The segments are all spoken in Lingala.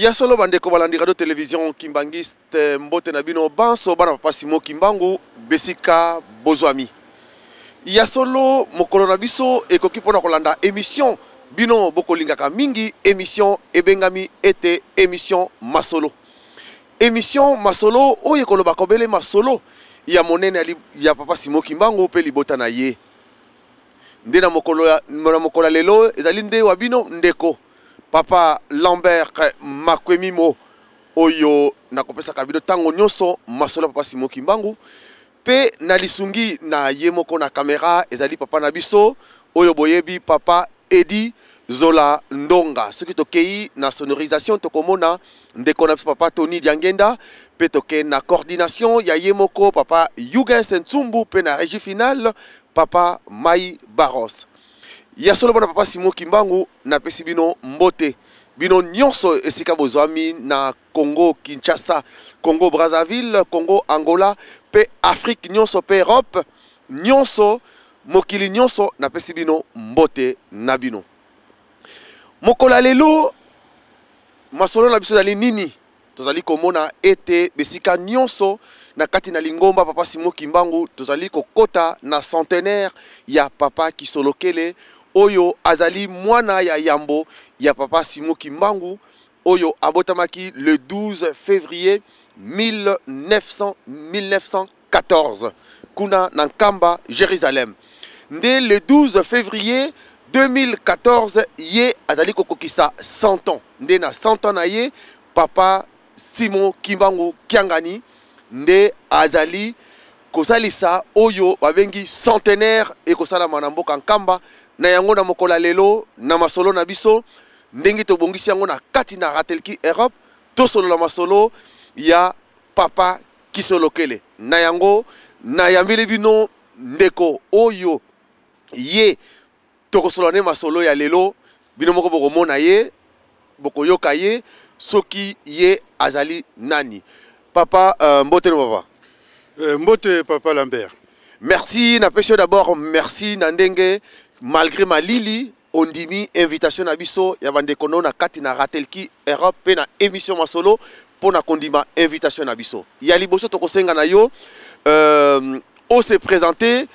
Ya solo, bandeko balandi radio télévision Kimbanguiste, mbote na bino banso, bana papa Simon Kimbangu besika bozwami. Ya solo, mokolo na biso ekoki mpona kolanda émission bino bokolingaka mingi, émission ebengami ete émission Masolo. Émission Masolo oyo ekolobaka obele masolo ya monene ya papa Simon Kimbangu mpe libota na ye. Nde na mokolo ya lelo ezali nde wa bino ndeko papa Lambert Makwemimo oyo nakopesaka bino ntango nyonso masolo ya papa Simon Kimbangu. Mpe na lisungi na ye moko na kamera ezali papa na biso oyo boyebi, papa Edi Zola Ndonga. Soki tokei na sonorisation, tokomona ndeko na biso papa Tony Diangenda, mpe tokei na coordination ya ye moko papa Yugens Ntsumbu, mpe na régie finale papa Mai Baros. Ya solo, bana papa Simon Kimbangu, napesi bino mbote bino nyonso esika bozwami na Congo Kinshasa, Congo Brazzaville, Congo Angola, mpe Afrique nyonso, mpe Europe nyonso, mokili nyonso, napesi bino mbote na bino. Mokolo ya lelo, masolo na biso ezali nini? Tozali komona ete besika nyonso na kati na lingomba papa Simon Kimbangu, tozali kokota na centenaire ya papa Kisolokele oyo azali mwana ya yambo ya papa Simon Kimbangu, oyo abotamaki le 12 février 1900, 1914 kuna na Nkamba, Jérusalem. Nde le 12 février 2014 ye azali kokokisa 100 ans. Nde na 100 ans na ye, papa Simon Kimbangu Kiangani nde azali kosalisa oyo babengi centenaire ekosalama na mboka Nkamba. Na yango, na mokolo ya lelo, na masolo na biso, ndenge tobongisi yango na kati na Ratelki Europe, tosolola masolo ya papa Kisolokele. Na yango, nayambeli bino ndeko oyo ye tokosolola nde masolo ya lelo. Bino moko bokomona ye, bokoyoka ye soki ye azali nani. Papa, mbote no papa. Mbote papa Lambert. Merci, napesi yo d'abord merci na ndenge malgré malili ondimi invitation na biso ya bandeko no na kati na Ratelki Europe mpe na émission Masolo. Mpo na kondima invitation na biso ya liboso, tokosenga na yo ose présenter,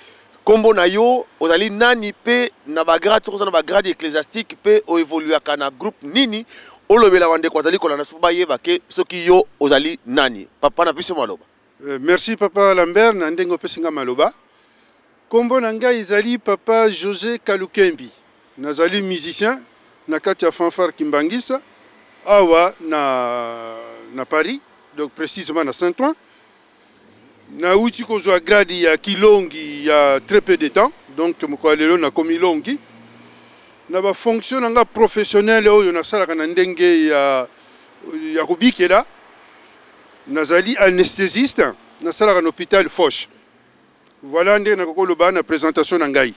nkombo na yo, ozali nani, mpe na bagrade, soki oza na bagrade ecclésiastique, mpe oévoluaka na groupe nini. Olobela bandeko bazali kolanda so mpo bayeba ke soki yo ozali nani. Papa, na biso maloba. Merci papa Lambert na ndenge opesi nga maloba. Nkombo na ngai ezali papa José Kalukembi. Nazali musicien na kati ya fanfare Kimbanguiste awa na Paris, donc précisément na Saint-Ouen. Nauti kozwa grade ya kilongi ya très peu de temps, donc mokolo ya lelo nakomi longi. Na bafonction na nga professionnelle oyo nasalaka na ndenge ya kobikela, nazali anesthésiste, nasalaka na hôpital Foch. Voilà ndenge nakoki koloba na présentation na ngai.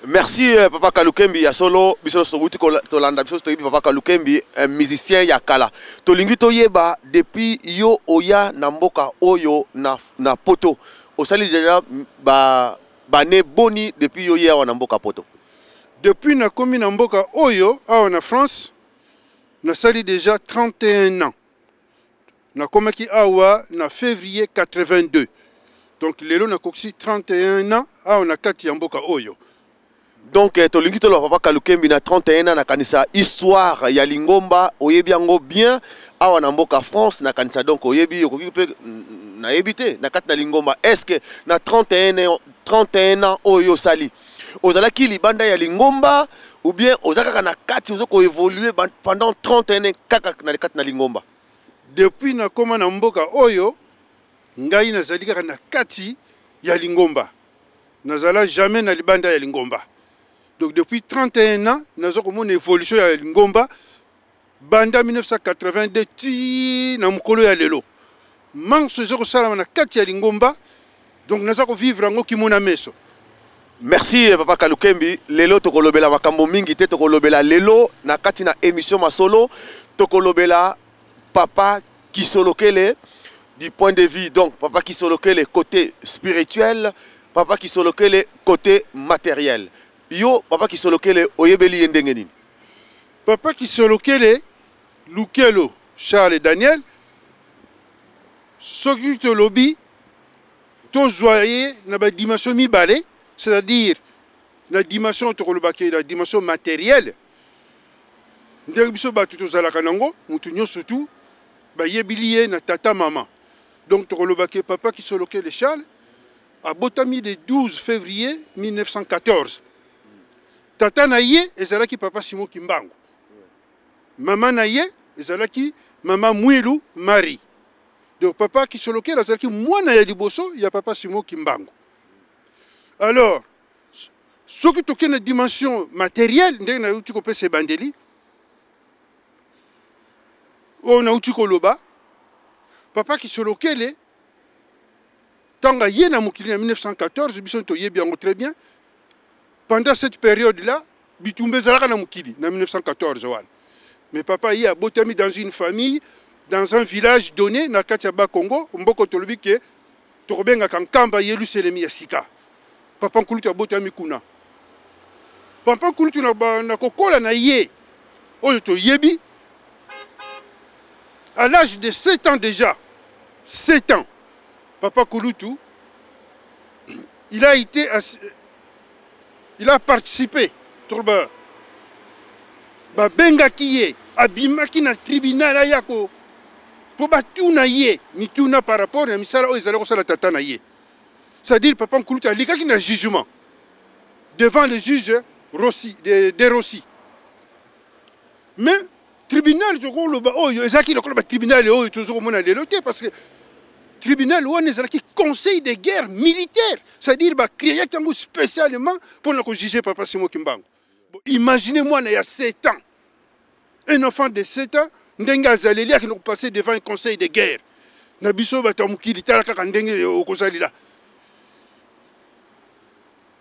Merci papa Kalukembi. Ya solo, biso nyonso towuti tolanda, biso toyebi papa Kalukembi, un musicien ya kala. Tolingi toyeba, depuis yo oya na mboka oyo na Poto, osali déjà ba bane boni depuis yo ye awa na mboka Poto? Depuis nakomi na mboka oyo awa na France, nasali déjà 31 ans. Nakomaki awa na février 82, donc lelo nakokisi 31 ans awa na kati ya mboka oyo. Donc tolingi toloba, papa Kalukembi, na 31 ans, nakanisa histoire ya lingomba oyebi yango bien awa na mboka France. Nakanisa donc oyebi, okoki mpe nayebi te na kati na lingomba, est ce que na 31 31 ans oyo osali, ozalaki libanda ya lingomba ou bien oza kaka na kati, oza koévolue pendant 31 ans kaka na kati na lingomba? Depuis nakóma na mboka oyo, ngai nazali kaka na kati ya lingomba, nazala jamais na libanda ya lingomba. Donc depuis 31 ans naza komona évolution ya lingomba banda 1982 ti na mokolo ya lelo. Manso eza kosalama na kati ya lingomba, donc naza kovivre yango kimona meso. Merci papa Kalukembi. Lelo tokolobela makambo mingi te. Tokolobela lelo na kati na émission Masolo, tokolobela papa Kisolokele du point de vue, donc papa Kisolokele côté spirituel, papa Kisolokele côté matériel. Yo, papa Kisolokele, oyebeli ye ndenge nini? Papa Kisolokele Lukelo. Charles Daniel, soki tolobi tozwa ye na badimension mibale, c'est-à-dire na dimension tokolobaki na dimension matérielle, ndenge biso bato tozalaka nango, motu nyonso tu bayebili ye na tata mama. Donc tokolobaki papa Kisolokele Charles abotami le 12 février 1914. Tata na ye ezalaki papa Simon Kimbangu, mama na ye ezalaki mama Mwilu Marie. Donc papa Kisolokele azalaki mwana ya liboso ya papa Simon Kimbangu. Alors soki tokende na dimension matérielle, ndenge nauti kopesa ebandeli oyo nauti koloba, papa Kisolokele ntango aye na mokili na 1914, biso toyebi yango très bien, pendant cette période là bitumba ezalaka na mokili na 1914 wana. Mais papa ye abotami dans une famille, dans un village donné na kati ya Bakongo, mboka tolobi ke tokobengaka Nkamba Yelusalemi ya sika. Papa Nkulutu abotami kuna. Papa Nkulutu na kokola na ye oyo toyebi, à l'âge de 7 ans déjà, 7 ans, papa Kulutu il a participé, toloba babengaki ye, abimaki na tribunal aya ko mpo batuna ye mituna par rapport na misala oyo ezali kosala tata na ye. C'est-à-dire papa Nkulutu alikaki na jugement devant le juge Rossi, de Rossi. Mais tribunal tokoloba oyo ezalaki lokola batribunal oyo toza komona lelo te, parce que tribunal wana ezalaki conseil de guerre militaire, c'est-à-dire bacréaki yango spécialement mpona kojuge papa Simon Kimbangu. Bon, imaginez mwana ya 7 ans, un enfant de 7 ans, ndenge azaleli akende kopasser devant un conseil de guerre. Na biso bato ya mokili, tala kaka ndenge okozalela.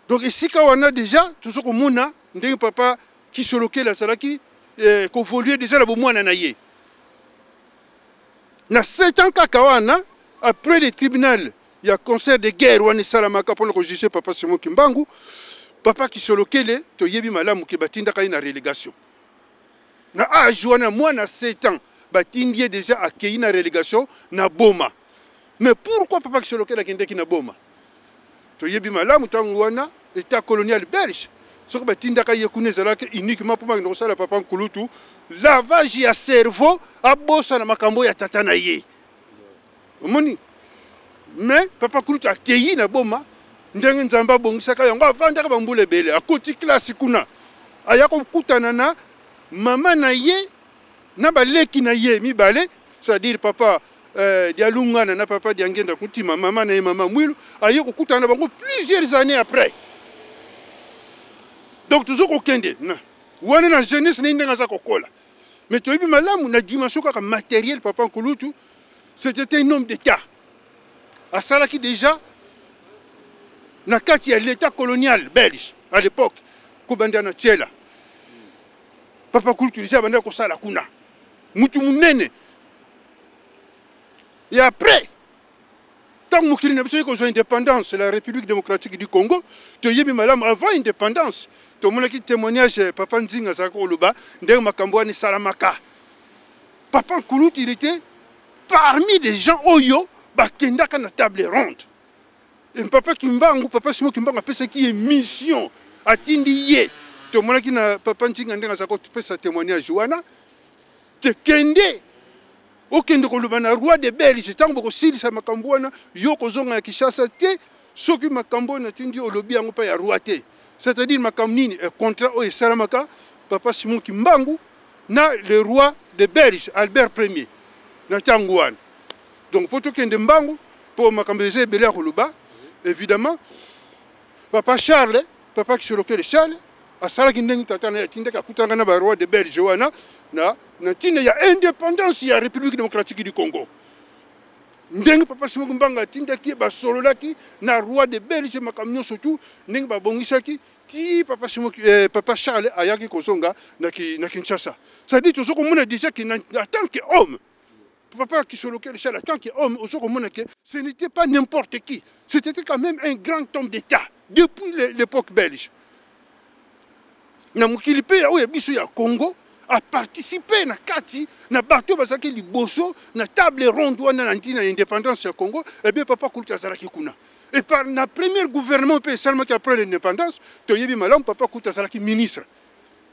Donc esika wana déjà toza komona ndenge papa Kisolokele azalaki koévoluer déjà na bomwana na ye na 7 ans kaka wana. Après le tribunal ya conseil de guerre wana esalamaka mpona kojuge papa Simon Kimbangu, papa Kisolokele toyebi malamu ke batindaka ye na relégation. Na age wana, mwana 7 ans, batindi ye déjà, akei na relégation na Boma. Mais pourquoi papa Kisolokele akendeki na Boma? Toyebi malamu, ntango wana état colonial belge, soki batindaka ye kuna, ezalaki uniquement mpo bakende kosala papa Nkulutu lavage ya cerveau, abosana makambo ya tata na ye, omoni. Mais papa Nkulutu akei na Boma, ndenge Nzambe abongisaka yango, avandaka bambula ebele, akoti klase kuna, aya kokutana na mama na ye na baleki na ye mibale, c'est-à-dire papa Dialungana na papa Diangenda Kuntima, mama na ye mama Mwilu, aye kokutana na bango plusieurs années après. Donc tozo kokende wana na jeunesse na ye, ndenge aza kokola. Mais toyebi malamu, na dimension kaka matériel, papa Nkulutu c'était un homme d'état, asalaki déjà na kati ya l'état colonial belge à l'époque. Kobanda na Tshela, papa Kulutu déjà abandaki kosala kuna, mutu monene. Et après, ntango mokili na biso ye kozwa indépendance, la République démocratique du Congo, toyebi malamu, avant indépendance tomonaki témoignage papa Nzinga azalaki koloba ndenge makambo wana esalamaka. Papa Nkulutu, il était parmi des gens oyo bakendaka na table ronde. Et papa Kimbangu, papa Simon Kimbangu apesaki ye mission, atindi ye. Tomonaki na papa Nzinga ndenge azalaka kopesa témoignage wana te: kende, okende koloba na roi de Belge, ntango bokosilisa makambo wana, yo kozonga na Kinshasa te soki makambo oyo natindi olobi yango mpa ya roi te. C'est-à-dire makambo nini? Contrat oyo esalamaka papa Simon Kimbangu na le roi de Belge Albert Premier na ntango wana. Donc mpo tokende mbangu, mpo makambo eza ebele ya koloba, évidemment papa Charles, papa Kisolokele Charles asalaki ndenge tata na ye atindaki, akutanaka na baroi de Belge wana na ntina ya indépendance ya République démocratique du Congo. Ndenge papa Simon Kimbangu atindaki ye, basololaki na roi de Belge, makambo nyonso tu ndenge babongisaki ti papa Simon, papa Charles ayaki kozonga na Kinshasa. C'est-à-dire tozo komona déjà ke en tant que homme, papa Kisolokele Charles, en tant qu'homme, ozo komona ke ce n'était pas n'importe qui, c'était quand même un grand homme d'état depuis l'époque belge. Na mokili mpe oyo ya biso ya Congo, Aparticipe na kati na bato oyo bazalaki liboso na table ronde wana na ntina ya indépendance ya Congo. Eh bien, papa kulutu azalaki kuna. Et par na premier gouvernement mpe esalemaki après l'indépendance, toyebi malamu, papa kulutu azalaki ministre,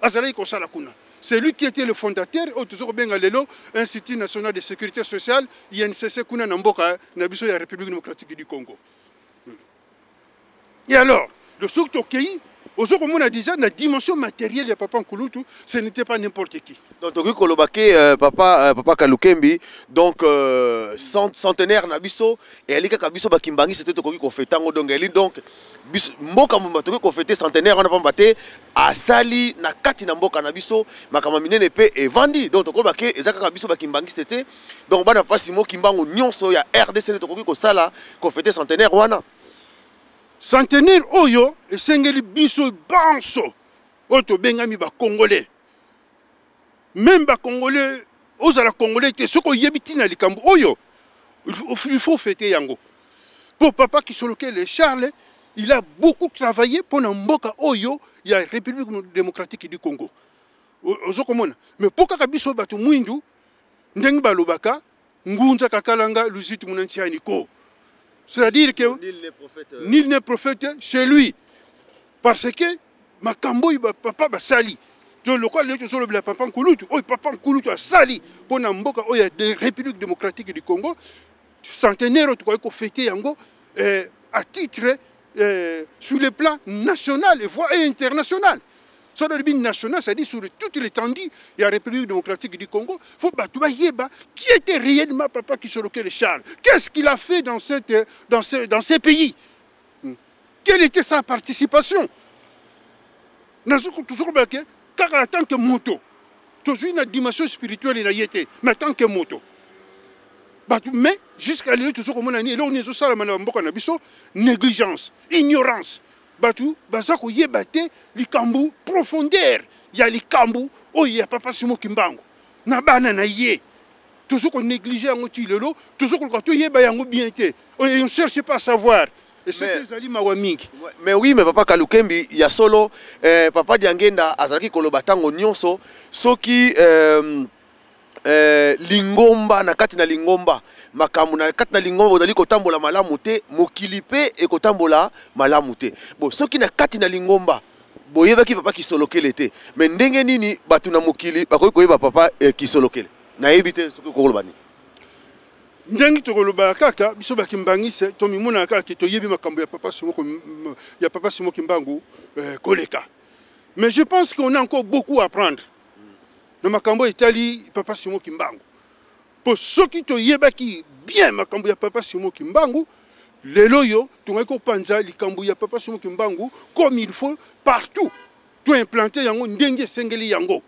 azalaki kosala kuna. C'est lui qui était le fondateur oyo toza kobenga lelo Institut national de sécurité sociale, INCC, kuna na mboka na biso ya République démocratique du Congo. Et alors, le soki tokei, ozo komona déjà na dimension matérielle ya papa Nkulutu, ce n'était pas n'importe qui. Donc tokoki koloba ke papa Kalukembi, donc centenaire na biso eyali kaka biso bakimbangisi te tokoki kofêter yango. Donc eyali, donc biso mboka mobimba tokoki kofêter centenaire wana, pamba te asali na kati na mboka na biso makambo minene mpe evandi. Donc tokoloba ke eza kaka biso bakimbangisi te. Donc bana papa Simon Kimbangu nyonso ya RDC nde tokoki kosala kofêter centenaire wana. Centenaire oyo esengeli biso banso oyo tobengami Bacongolais, même Bacongolais, ozala Congolais te, soki oyebi ntina likambo oyo, il faut fêter yango. Pour papa Kisolokele Charles, il a beaucoup travaillé mpona mboka oyo ya République démocratique du Congo. Ozo komona, mais mpo kaka biso bato mwindu, ndenge balobaka, ngunza kakalanga luzitu muna ntiani ko, c'est-à-dire que nul n'est prophète, nul n'est prophète chez lui, parce que makambo oyo papa basali to lokola lelo tozolobela papa Nkulutu, oyo papa Nkulutu asali mpo na mboka oyo ya République démocratique du Congo, centenaire oyo tokoki kofêter yango à titre sur le plan national et voire et international. Soki olobi national, c'est-à-dire sur toute l'étendue ya République démocratique du Congo. Faut bato bayeba qui était réellement papa Kisolokele Charles, qu'est-ce qu'il a fait dans ces pays, quelle était sa participation. Toujours ke kaka en tant que moto, tozwi na dimension spirituelle na ye te, mais en tant que moto bato. Mais jusqu'à lelo tozo komona nini? Eloko nini ezosalama na mboka na biso? Négligence, ignorance. Bato baza koyeba te likambo, profondeur ya likambo oyo ya papa Simon Kimbangu na bana na ye. Tozo konégliger yango ti lelo, tozo koluka toyeba yango bien te. On cherche pas à savoir et soki ezali mawa mingi. Mais oui, mais papa Kalukembi, ya solo, papa Diangenda azalaki koloba ntango nyonso, soki lingomba, na kati na lingomba, makambo na kati na lingomba bozali kotambola malamu te, mokili mpe ekotambola malamu te. Bon, soki na kati na lingomba boyebaki papa Kisolokele te, mais ndenge nini bato na mokili bakoki koyeba papa Kisolokele? Nayebi te soki okoloba nini. Ndenge tokolobaka kaka, biso bakimbangisi tomimonaka kaka ke toyebi makambo ya papa Simon Kimbangu koleka. Mais je pense qu'on a encore beaucoup à apprendre na makambo etali papa Simon Kimbangu, mpo soki toyebaki bien makambo ya papa Simon Kimbangu, lelo oyo tongaki kopanza likambo ya papa Simon Kimbangu comme il faut partout, toimplanter yango ndenge esengeli yango,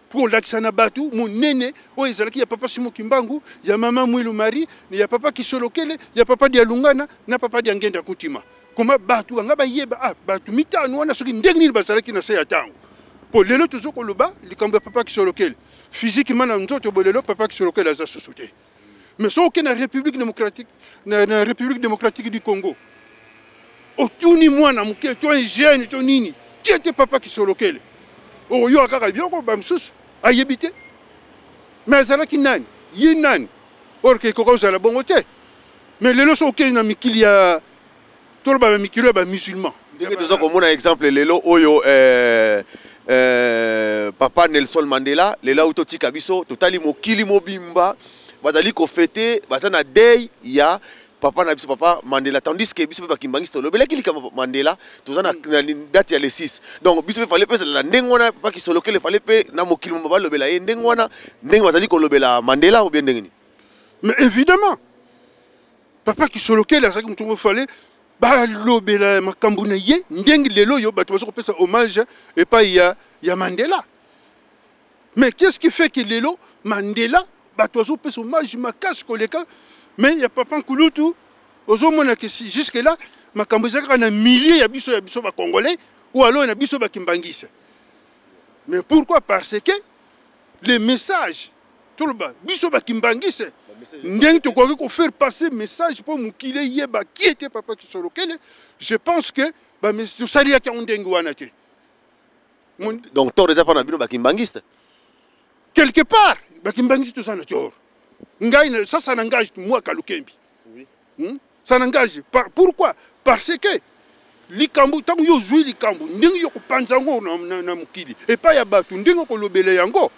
mpo kolakisa na bato monene oyo ezalaki ya papa Simon Kimbangu, ya mama Mwilu Marie, ya papa Kisolokele, ya papa Dialungana na papa Diangenda Kutima. Koma bato banga bayeba, ah, bato mitano wana soki ndenge nini bazalaki na se ya ntango. Mpo lelo tozo koloba likambo ya papa Kisolokele physiquement na nzoto boye, lelo papa Kisolokele aza susu te. Mais soki okei na République démocratique du Congo, otuni mwana moke to un jeune to nini, tie te papa Kisolokele, oyoka kaka biloko bamosusu ayebi te, mais azalaki nani, ye nani? Or ke ekoka kozala bongo te. Mais lelo soki okei na mikili ya, toloba, bamikili ya bamusulman, ndenge toza komona exemple lelo oyo, papa Nelson Mandela lelo auti totika biso, totali mokili mobimba bazali kofêter, baza na deuil ya papa na biso, papa Mandela, tandis que biso mpe bakimbangisi tolobelaki likambo Mandela, toza na date ya le 6. Donc biso mpe fallait mpe ezala na ndenge wana. Papa Kisolokele fallait mpe na mokili mobimba balobela ye ndenge wana, ndenge bazali kolobela Mandela, ou bien ndenge nini? Mais évidemment, papa Kisolokele azalaki moto moko fallait balobela makambo na ye ndenge lelo oyo bato baza kopesa hommage epai ya Mandela. Mais qu'est-ce qui fait que lelo Mandela bato bazopesa hommage makasi koleka, mais ya papa Nkulutu ozomona ke jusque là makambo eza kaka na milieu ya biso Bacongolais ou alors na biso bakimbangisa? Mais pourquoi? Parce que le message, toloba biso bakimbangise, ndenge tokoki kofaire passer message mpo mokili eyeba qui était papa Kisolokele, je pense que tosalelaki yango ndenge wana te. Donc tort eza mpa na bino bakimbangiste. Quelque part bakimbangisi toza na tort. Ngai ça, ça n'engage moi Kalukembi. Oui. Ça n'engage par, pourquoi? Parce que likambo, ntango yo ozwi likambo, ndenge yo kopanza yango na mokili epai ya bato, ndenge okolobela yango,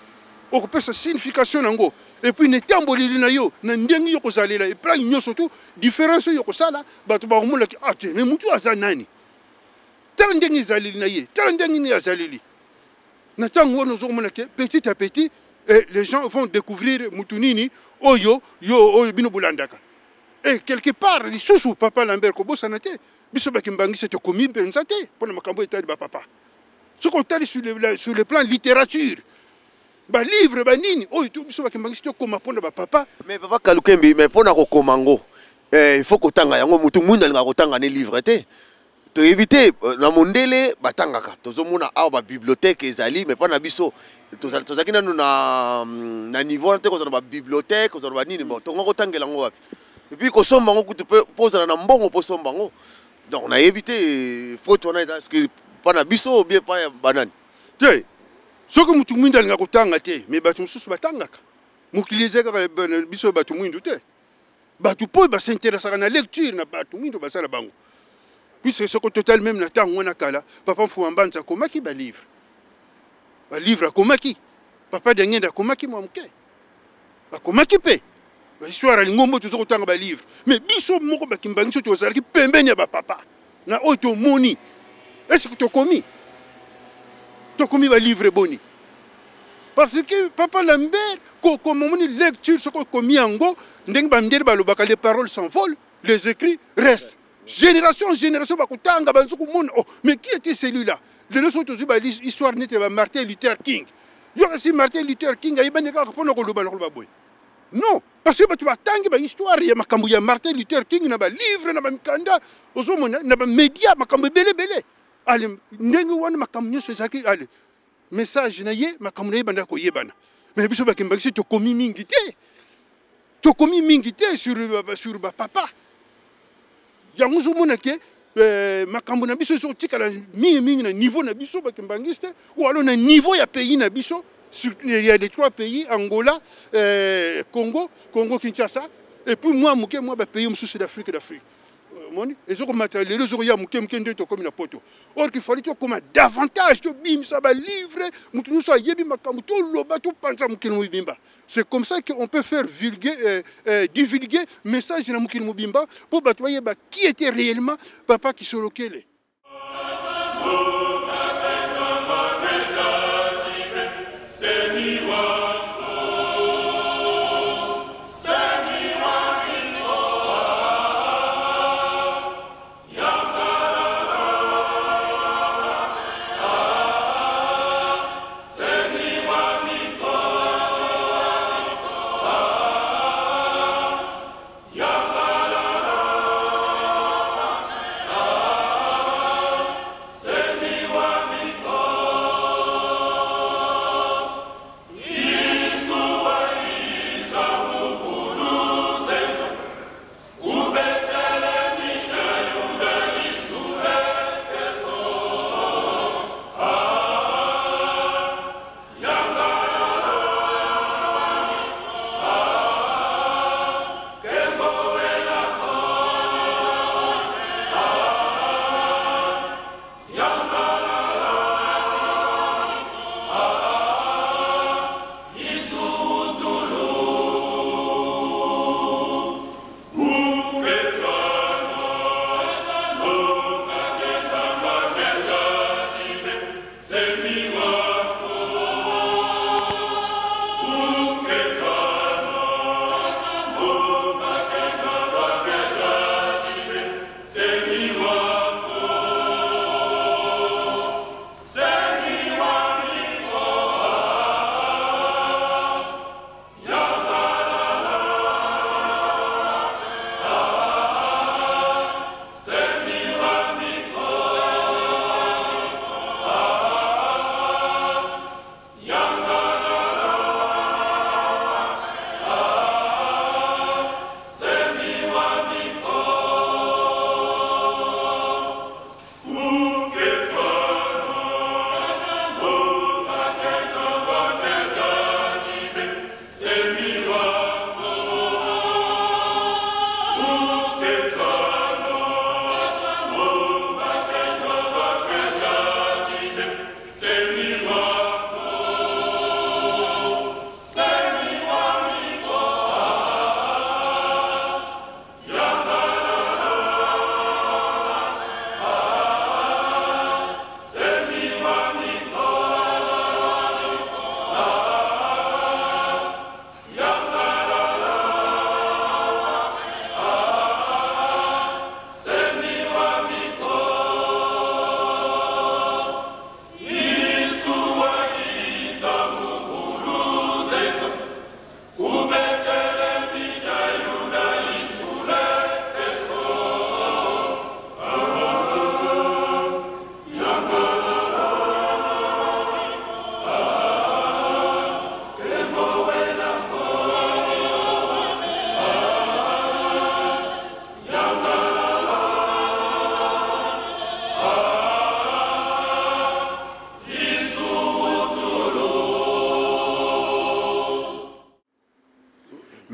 okopesa signification nango, et puis na etamboleli na yo, na ndenge yo kozalela epai nyonso, tu différence oyo kosala, bato bakomonaki: ah te, mais mutu aza nani? Tala ndenge ezaleli na ye, tala ndenge nini azaleli. Na ntango wana ozokomona ke petit à petit, eh, les gens vont découvrir mutu nini oyo yo oyo bino bolandaka. Et quelque part lisusu, papa Lambert, kobosana te, biso bakimbangisi tokomi mpenza te mpona makambo etali bapapa. Soki otali sur le plan littérature, balivre banini oyo to biso bakimbangisi tokoma mpona bapapa. Mais papa Kalukembi, mais mpona kokoma ngo, il faut kotanga yango. Mutu mwindu alingaka kotanga ne livre te. Toyebi te, na mondele batangaka, tozomona awa babibliothèque ezali, mais mpo na biso tozalaki nanu na niveau wana te, kozala na babibliothèque, kozala na banini. Bon, tonga kotangela yango wapi? Et puis kosomba yango kutu mpo ozala na mbongo mpo osomba yango. Donc nayebi te, faute wana eza soki mpa na biso ou bien mpa ya banani? Te, soki mutu mwindu alingaka kotanga te, mais bato mosusu batangaka. Mokili eza kaka biso bato mwindu te. Bato mpo bas'intéressaka na lecture na bato mwindu basala bango, puisque soki total même na ntango wana kala, papa Mfuma Mbanza akomaki balivre, balivre akomaki, papa Dengende akomaki mwa moke, akomaki mpe bahistoire ya lingombo, toza kotanga balivre. Mais biso moko bakimbangi so tozalaki pembeni ya bapapa na oyo tomoni, est-ce tokomi balivre boni? Parce que papa Lambert, kokoma, omoni lecture, soki okomi yango, ndenge bandele balobaka, les paroles s'envolent, les écrits restent. Génération en génération bakotanga, banzo komona: oh, mais qui était celui-là? Lelo soki tozwi bahistoire neti ya bamartin Luther King, yo kasi Martin Luther King ayebani kaka mpona koloba na koloba boye? Non, parce que bato batangi bahistoire ya makambo ya Martin Luther King na balivre, na bamikanda, ozomona na bamédia, makambo ebele ebele. Ale ndenge wana makambo nyonso ezalaki, ale message na ye, makambo na ye bandaka koyebana. Mais biso bakembakisi tokomi mingi te, tokomi mingi te sur bapapa. Yango ozomona ke makambo na biso ezokotikala mingimingi na niveau na biso bakimbangiste ou alors na niveau ya pays na biso. Surtout il y a les trois pays: Angola, Congo, Congo Kinshasa, et puis mwa moke mwa bapays mosusu d'Afrique. Moni ezokomata lelo, ezokoya moke moke nde tokomi na poto. Or qu'il fallait tokoma davantage, tobimisa balivre, moto nyonso ayebi makambo, toloba, topanza mokili mobimba. C'est comme ça qu'on peut faire vulguer, divulguer message na mokili mobimba mpo bato bayeba qui était réellement papa Kisolokele.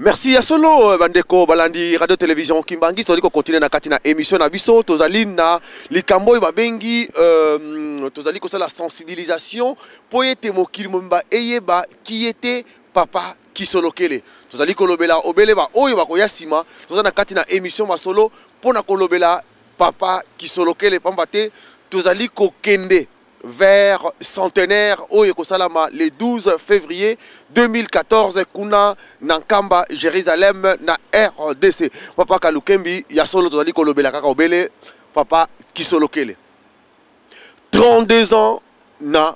Merci ya solo euh, bandeko balandi radio télévision Kimbangi tozali kocontinue na kati na émission na biso tozali na likambo oyo babengi euh, tozali kosala sensibilisation mpo ete mokili mobimba eyeba ki ete papa kisolokele tozali kolobela obele baoyo bakoya nsima toza na kati na émission masolo mpo na kolobela papa kisolokele pamba te tozali kokende vers centenaire oyo ekosalama le 12 février 2014 kuna na nkamba jérusalem na rdc papa kalukembi ya solo tozali kolobela kaka obele papa kisolokele 32 ans na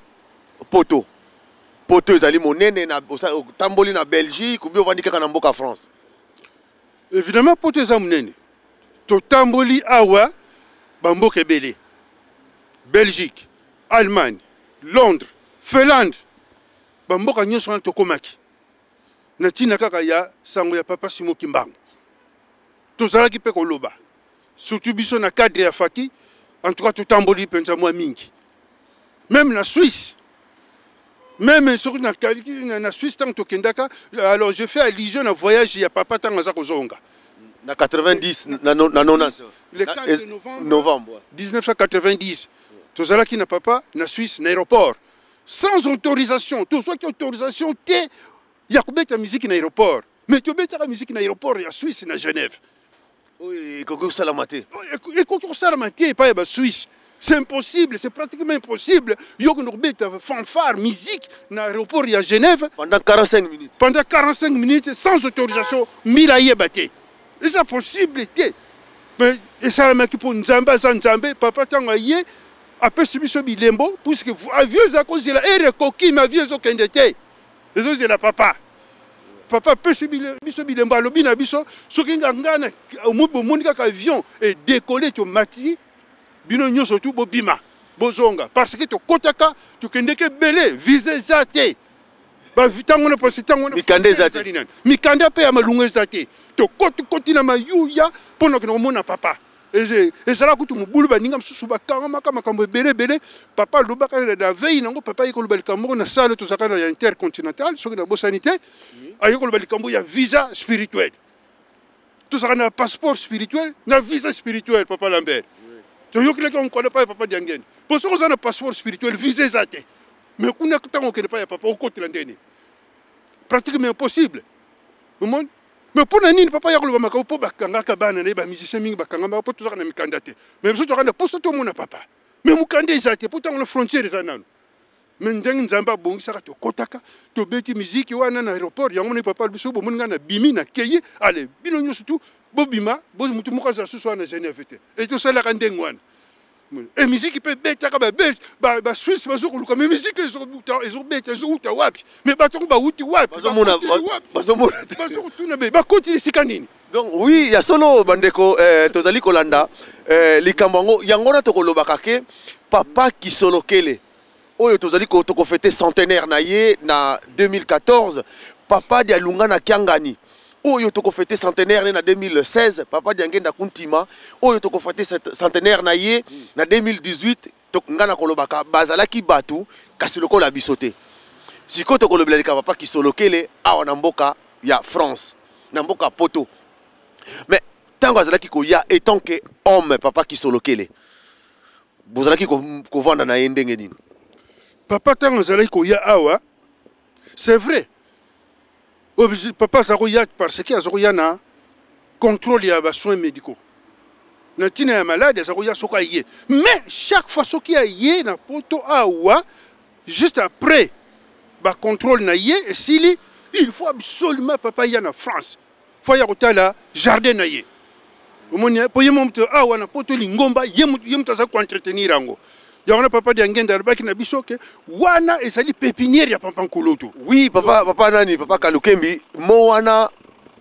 poto poto ezali monene na otamboli na belgique obi ovandi kaka na mboka france évidemment poto eza monene totamboli awa bamboka ebele belgique allemagne londres finlande bamboka nyonso wana tokomaki na ntina kaka ya sango ya papa simo kimbangu tozalaki mpe koloba surtout biso na cadre ya faki en tout cas totamboli mpenza mwa mingi même na suisse même soki na, na, na suisse ntango tokendaka alors je fais allusion na voyage ya papa ntango aza kozonga na 90 na, na 90 le 4 novembre, novembre 1990 tozalaki na papa na suisse na aéroport sans autorisation tozwaki autorisation te ya kobeta miziki na aéroport mais tobetaka miziki na aéroport ya suisse na genève ekoki kosalama te ekoki kosalama te epai ya basuisse c'est impossible c'est pratiquement impossible yo okende kobeta fanfare musique na aéroport ya genève pendant 45 minutes pendant 45 minutes sans autorisation mbila ayeba te eza possible te mais esalamaki mpo nzambe aza nzambe papa ntango aye apesi biso bilembo puisque avion eza kozela ere ekoki ma avion ezokende te ezozela papa papa apesi biso bilembo alobi na biso soki nga nga na bomoni kaka avion edekole tomati bino nyonso tu bobima bozonga parce que tokotaka tokendeke ebele visa eza te ntango wana pasi ntango wana mikanda eza te mikanda mpe ya malunga eza te tokotikoti na mayuya mpo na kokende komona papa ezala kutu mobulu baninga mosusu bakangamaka makambo ebele ebele papa alobaka na veille nango papa aye koloba likambo moko na sale tozalaka na ya intercontinental soki nabosani te aye koloba likambo ya visa spirituel tozalaka na passeport spirituel na visa spirituel papa lambert toyokelaki yango kwana epai ya papa diangene mpo soki oza na passeport spirituel visa eza te mais kuna ntango okende epai ya papa okotela ndeni pratiquement impossible omoni mais mpo na nini papa ya koloba makambo mpo bakangaka bana na ye bamusicien mingi bakangamaka mpo tozalaka na mikanda te mais biso tozalaka na mposa tomona papa mais mokanda eza te mpo ntango na frontière eza nano mais ndenge nzambe abongisaka tokotaka tobeti miziki wana na aéroport yango moni papa biso bomoni ngai nabimi nakei ale bino nyonso tu bobima motu moko azala susu wana genève te e tosalaka ndenge wana e miziki mpe ebetaka basuisse bazokoluka me miziki ezobeta ezowuta wapi me bato yango bawuti wapi bazokotuna be bakoti esika nini donc oui ya solo bandeko eh, tozali kolanda eh, likambo yango yango wana tokolobaka ke papa kisolokele oyo tozali tokofete centenaire na ye na 2014 papa dialunga na kiangani oyo tokofete centenaire ne na 2016 papa diangenda kuntima oyo tokofete centenaire na ye na 2018 ngai nakolobaka bazalaki bato kasi lokola biso te sikoyo tokolobela likambo papa kisolokele awa na mboka ya france na mboka poto mais ntango azalaki koya etant que homme papa kisolokele bozalaki kovanda na ye ndenge nini papa ntango azalaki koya awa c'est vrai papa aza koya parce que aza koya na contrôle ya basoins médicaux na ntina ya malade aza koya soki aye mais chaque fois soki aye na poto awa juste après bacontrôle na ye esili il faut absolument papa ya na france fo aya kotala jardin na ye omoni mpo ye moto awa na poto lingomba ye moto aza koentretenir yango yango wana papa diangenda alobaki na biso ke wana ezali pépinière ya pampa nkulutu oui papa papa nani papa kalukembi mo wana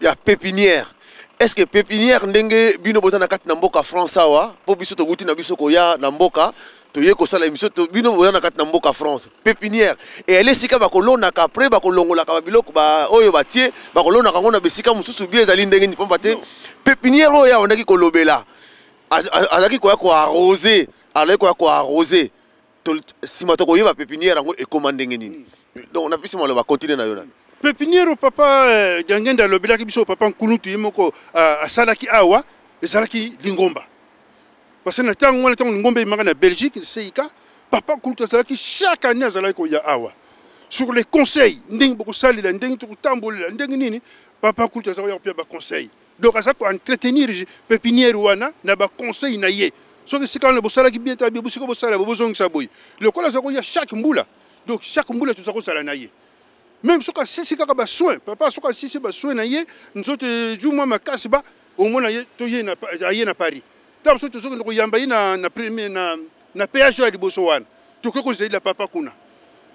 ya pépinière est ce que pépinière ndenge bino boza na kati na mboka france awa mpo biso towuti na biso koya na mboka toye kosala émission to bino boza na kati na mboka france pépinière eyali esika bakolonaka après bakolongolaka babiloko ba, oyo batie bakolonaka yango na bisika mosusu bie ezali ndenge nini pamba te pépinière oyo abandaki kolobela azalaki koya koarrose azalaki koya koarrose nsima tokoyeba pépinière yango ekoma ndenge nini donc napesi maloba continue na yo nani Pépinière papa Diangenda alobelaki biso, papa Nkulutu ye moko asalaki awa, ezalaki lingomba. Parce que na ntango wana, ntango lingomba ebimaka na Belgique, CIK, papa Nkulutu azalaki chaque année azalaki koya awa sur les conseils, ndenge bokosalela, ndenge tokotambolela, ndenge nini. Papa Nkulutu aza koya kopia baconseil. Donc aza koentretenir pépinière wana na baconseil na ye. Soki esika wana bosalaki bien te, bisika bosala, bozongisa boye. Lokola aza koya chaque mbula, donc chaque mbula toza kozala na ye. Même soki asisi kaka basoin, papa soki asisi basoin na ye, nzoto ezu mwa makasi, ba omona ye toye aye na Paris. Ntango soki tozokende koyamba ye na premier na péage ya liboso wana, tokoki kozelela papa kuna.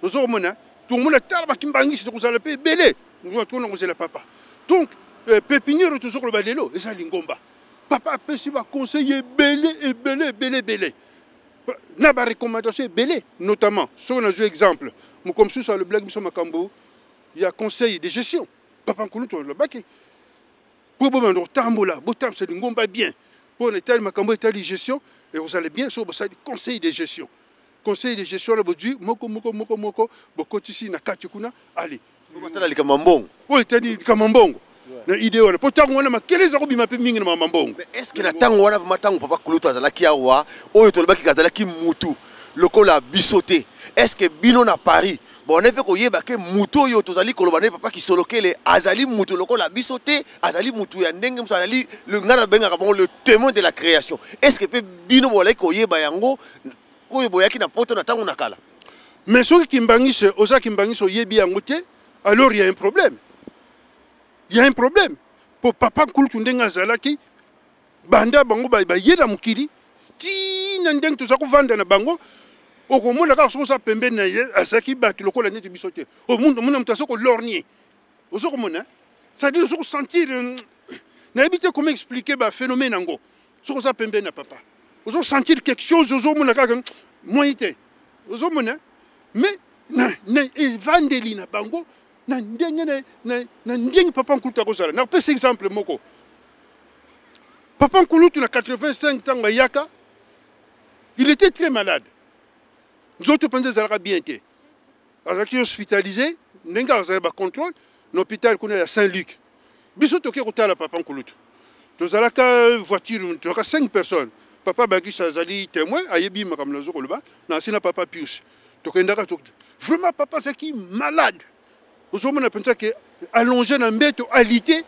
Tozokomona, tokomona, tala bakimbangisi, tokozala mpe ebele, tokona kozela papa. Donc pépinière tozokoloba lelo eza lingomba. Papa apesi baconseil ebele, ebele, ebele, ebele, na barecommandation ebele. Notamment, soki nazwi exemple, moko mosusu alobelaki biso makambo ya conseil de gestion. Papa Nkulutu alobaki mpo bobanda kotambola, botambwisa lingomba bien, mpo na etali makambo etali gestion, ekozala bien soki bosali conseil de gestion. Conseil de gestion wana, bozwi moko moko moko moko, bokotisi na kati kuna, ale. Batala likambo ya mbongo. Oyo etali likambo ya mbongo, na idée wana, mpo ntango wana makele eza kobima mpe mingi na mama mbongo. Est ce que na ntango wana vraiment, ntango papa Kulutu azalaki awa, oyo tolobaki azalaki mutu lokola biso te, est ce que bino na Paris bon mpe koyeba ke mutu oyo tozali koloba ne papa Kisolokele azali mutu lokola biso te, azali mutu ya ndenge mosu, azali ngai nabengaka bango le témoin de la création? Est ce que mpe bino bolaki koyeba yango, oyo boyaki na Poto na ntango na kala? Mais soki kimbangisi, oza kimbangisi, oyebi yango te, alors il y a un problème, il y a un problème. Po papa Nkulutu, ndenge azalaki, banda bango baye na mokili ntina ndenge toza kovanda na bango, okomona kaka soki oza pembeni na ye, azalaki bato lokola neti biso te. Omona moto aza kolorgner, oza komona, c'est-à-dire oza kosentir, nayebi te comment expliquer baphénomène yango. Soki oza pembeni na papa, ozosentir quelque chose, ozomona kaka moyen te, ozomona. Mais na evandeli na bango, na ndenge papa Nkulutu akozala, nakopesa exemple moko. Papa Nkulutu na 85, ntango ayaka, il était très malade, nzoto mpenza ezalaka bien te, azalaki hospitalisé. Ndenge azali bacontrôle na hôpital kuna ya Saint Luc, biso toke kotala papa Nkulutu. Tozalaka voiture, tozalaka 5 personnes. Papa Bakisa azali témoin, ayebi makambo nazo koloba. Na nsi na papa Pius tokendaka. Vraiment, papa azalaki malade, ozomona mpenza ke allongé na mbeto, alité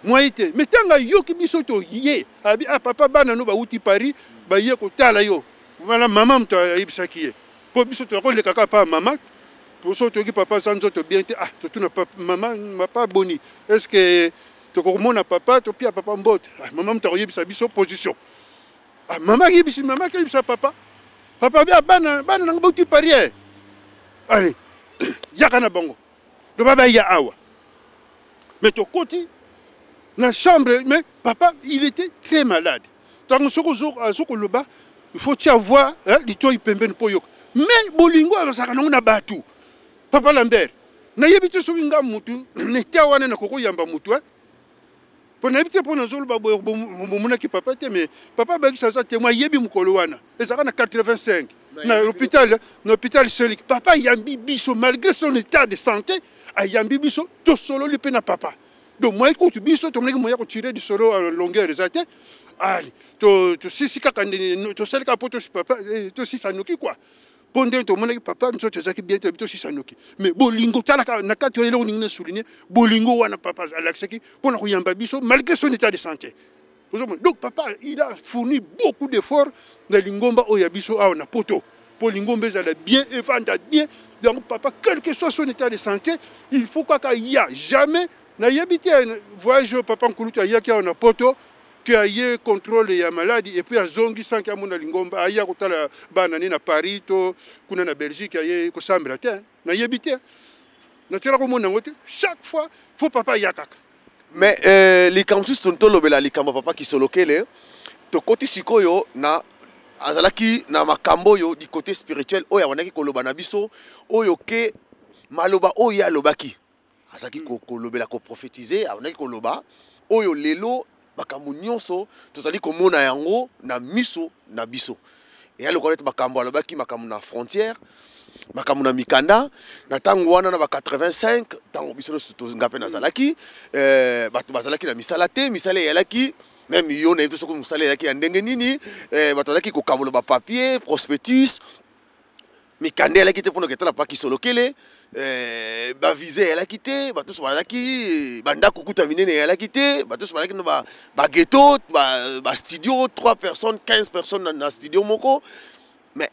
moyen te. Mais ntango ayoki biso toye, abi: "Ah papa, bana no bawuti Paris, baye kotala yo." Wana mama moto ayebisaki ye, mpo biso tokoleka kaka pa mama. So toyoki papa aza nzoto bien te, ah, totuna mama: "Papa boni? Est ce que tokomona papa, topia papa mbote?" Ah, mama moto akoyebisa biso position. Ah, mama ayebisi, mama akeyebisa papa. Papa bia: "Bana, bana nanga bauti Paris, eh. Allez, yaka na bango." Loba baya awa, mais tokoti na chambre, mais papa, il était très malade. Ntango soki azokoloba, il faut tia voix litoi pembeni mpo yoka. Mais bolingo azalaka nango na bato, papa Lambert, nayebi te soki nga mutu netia wana nakokoyamba mutu, mpo nayebi te mpo nazoloba boye. Bomonaki papa te, mais papa Bakisa aza témoin, ayebi mokolo wana ezalaka na 85 na hôpital Saint-Luc. Papa ayambi biso malgré son état de santé, ayambi biso, tosololi mpe na papa. Donc moyen kutu biso tomonaki moyen kotirer lisolo en longueur eza te. Ale, tosisi kaka, tosali kaka mpo papa tosisa noki quoi, mpo ndenge tomonaki papa nzoto ezalaki bien te, tosisa noki. Mais bolingo, talaka na kati oyo, eloko ningi na souligne, bolingo wana papa alakisaki mpona koyamba biso malgré son état de santé. Donc papa, il a fourni beaucoup d'efforts na lingomba oyo ya biso awa na Poto, mpo lingomba ezala bien, evanda bien. Donc papa, quel que soit son état de santé, il faut kaka ya jamais. Nayebi te voyage oyo papa Nkulutu ayaki awa na Poto, ke aye contrôle ya maladi et puis azongi sans ke amona lingomba, aya kotala bana ne na Paris to kuna na Belgique, aye kosambela te. Nayebi te, natiela komona yango te. Chaque fois faut papa aya kaka. Mais likambo mosusu tolobela, likambo papa Kisolokele, tokoti sikoyo na azalaki na makambo oyo du côté spirituel, oyo abandaki koloba na biso, oyo ke maloba oyo ye alobaki, azalaki kolobela, koprophétiser, abandaki koloba oyo lelo makambo nyonso tozali komona yango na miso na biso. Eya lokola neti makambo alobaki, makambo na frontière. Makambo na mikanda na ntango wana na ba 85, ntango biso nyonso nga mpe nazalaki, bato bazalaki na misala te, misala eyalaki même yo nayebi te soki mosala eyalaki ya ndenge nini. Bato bazalaki kokabola bapapier prospectus, mikanda eyalaki te mpona ketala pa kisolokele, bavisa eyalaki te, bato nyonso bazalaki bandako kuta minene eyalaki te, bato nyonso bazalaki na baghetto, bastudio 3 personnes, 15 personnes na studio moko. Mais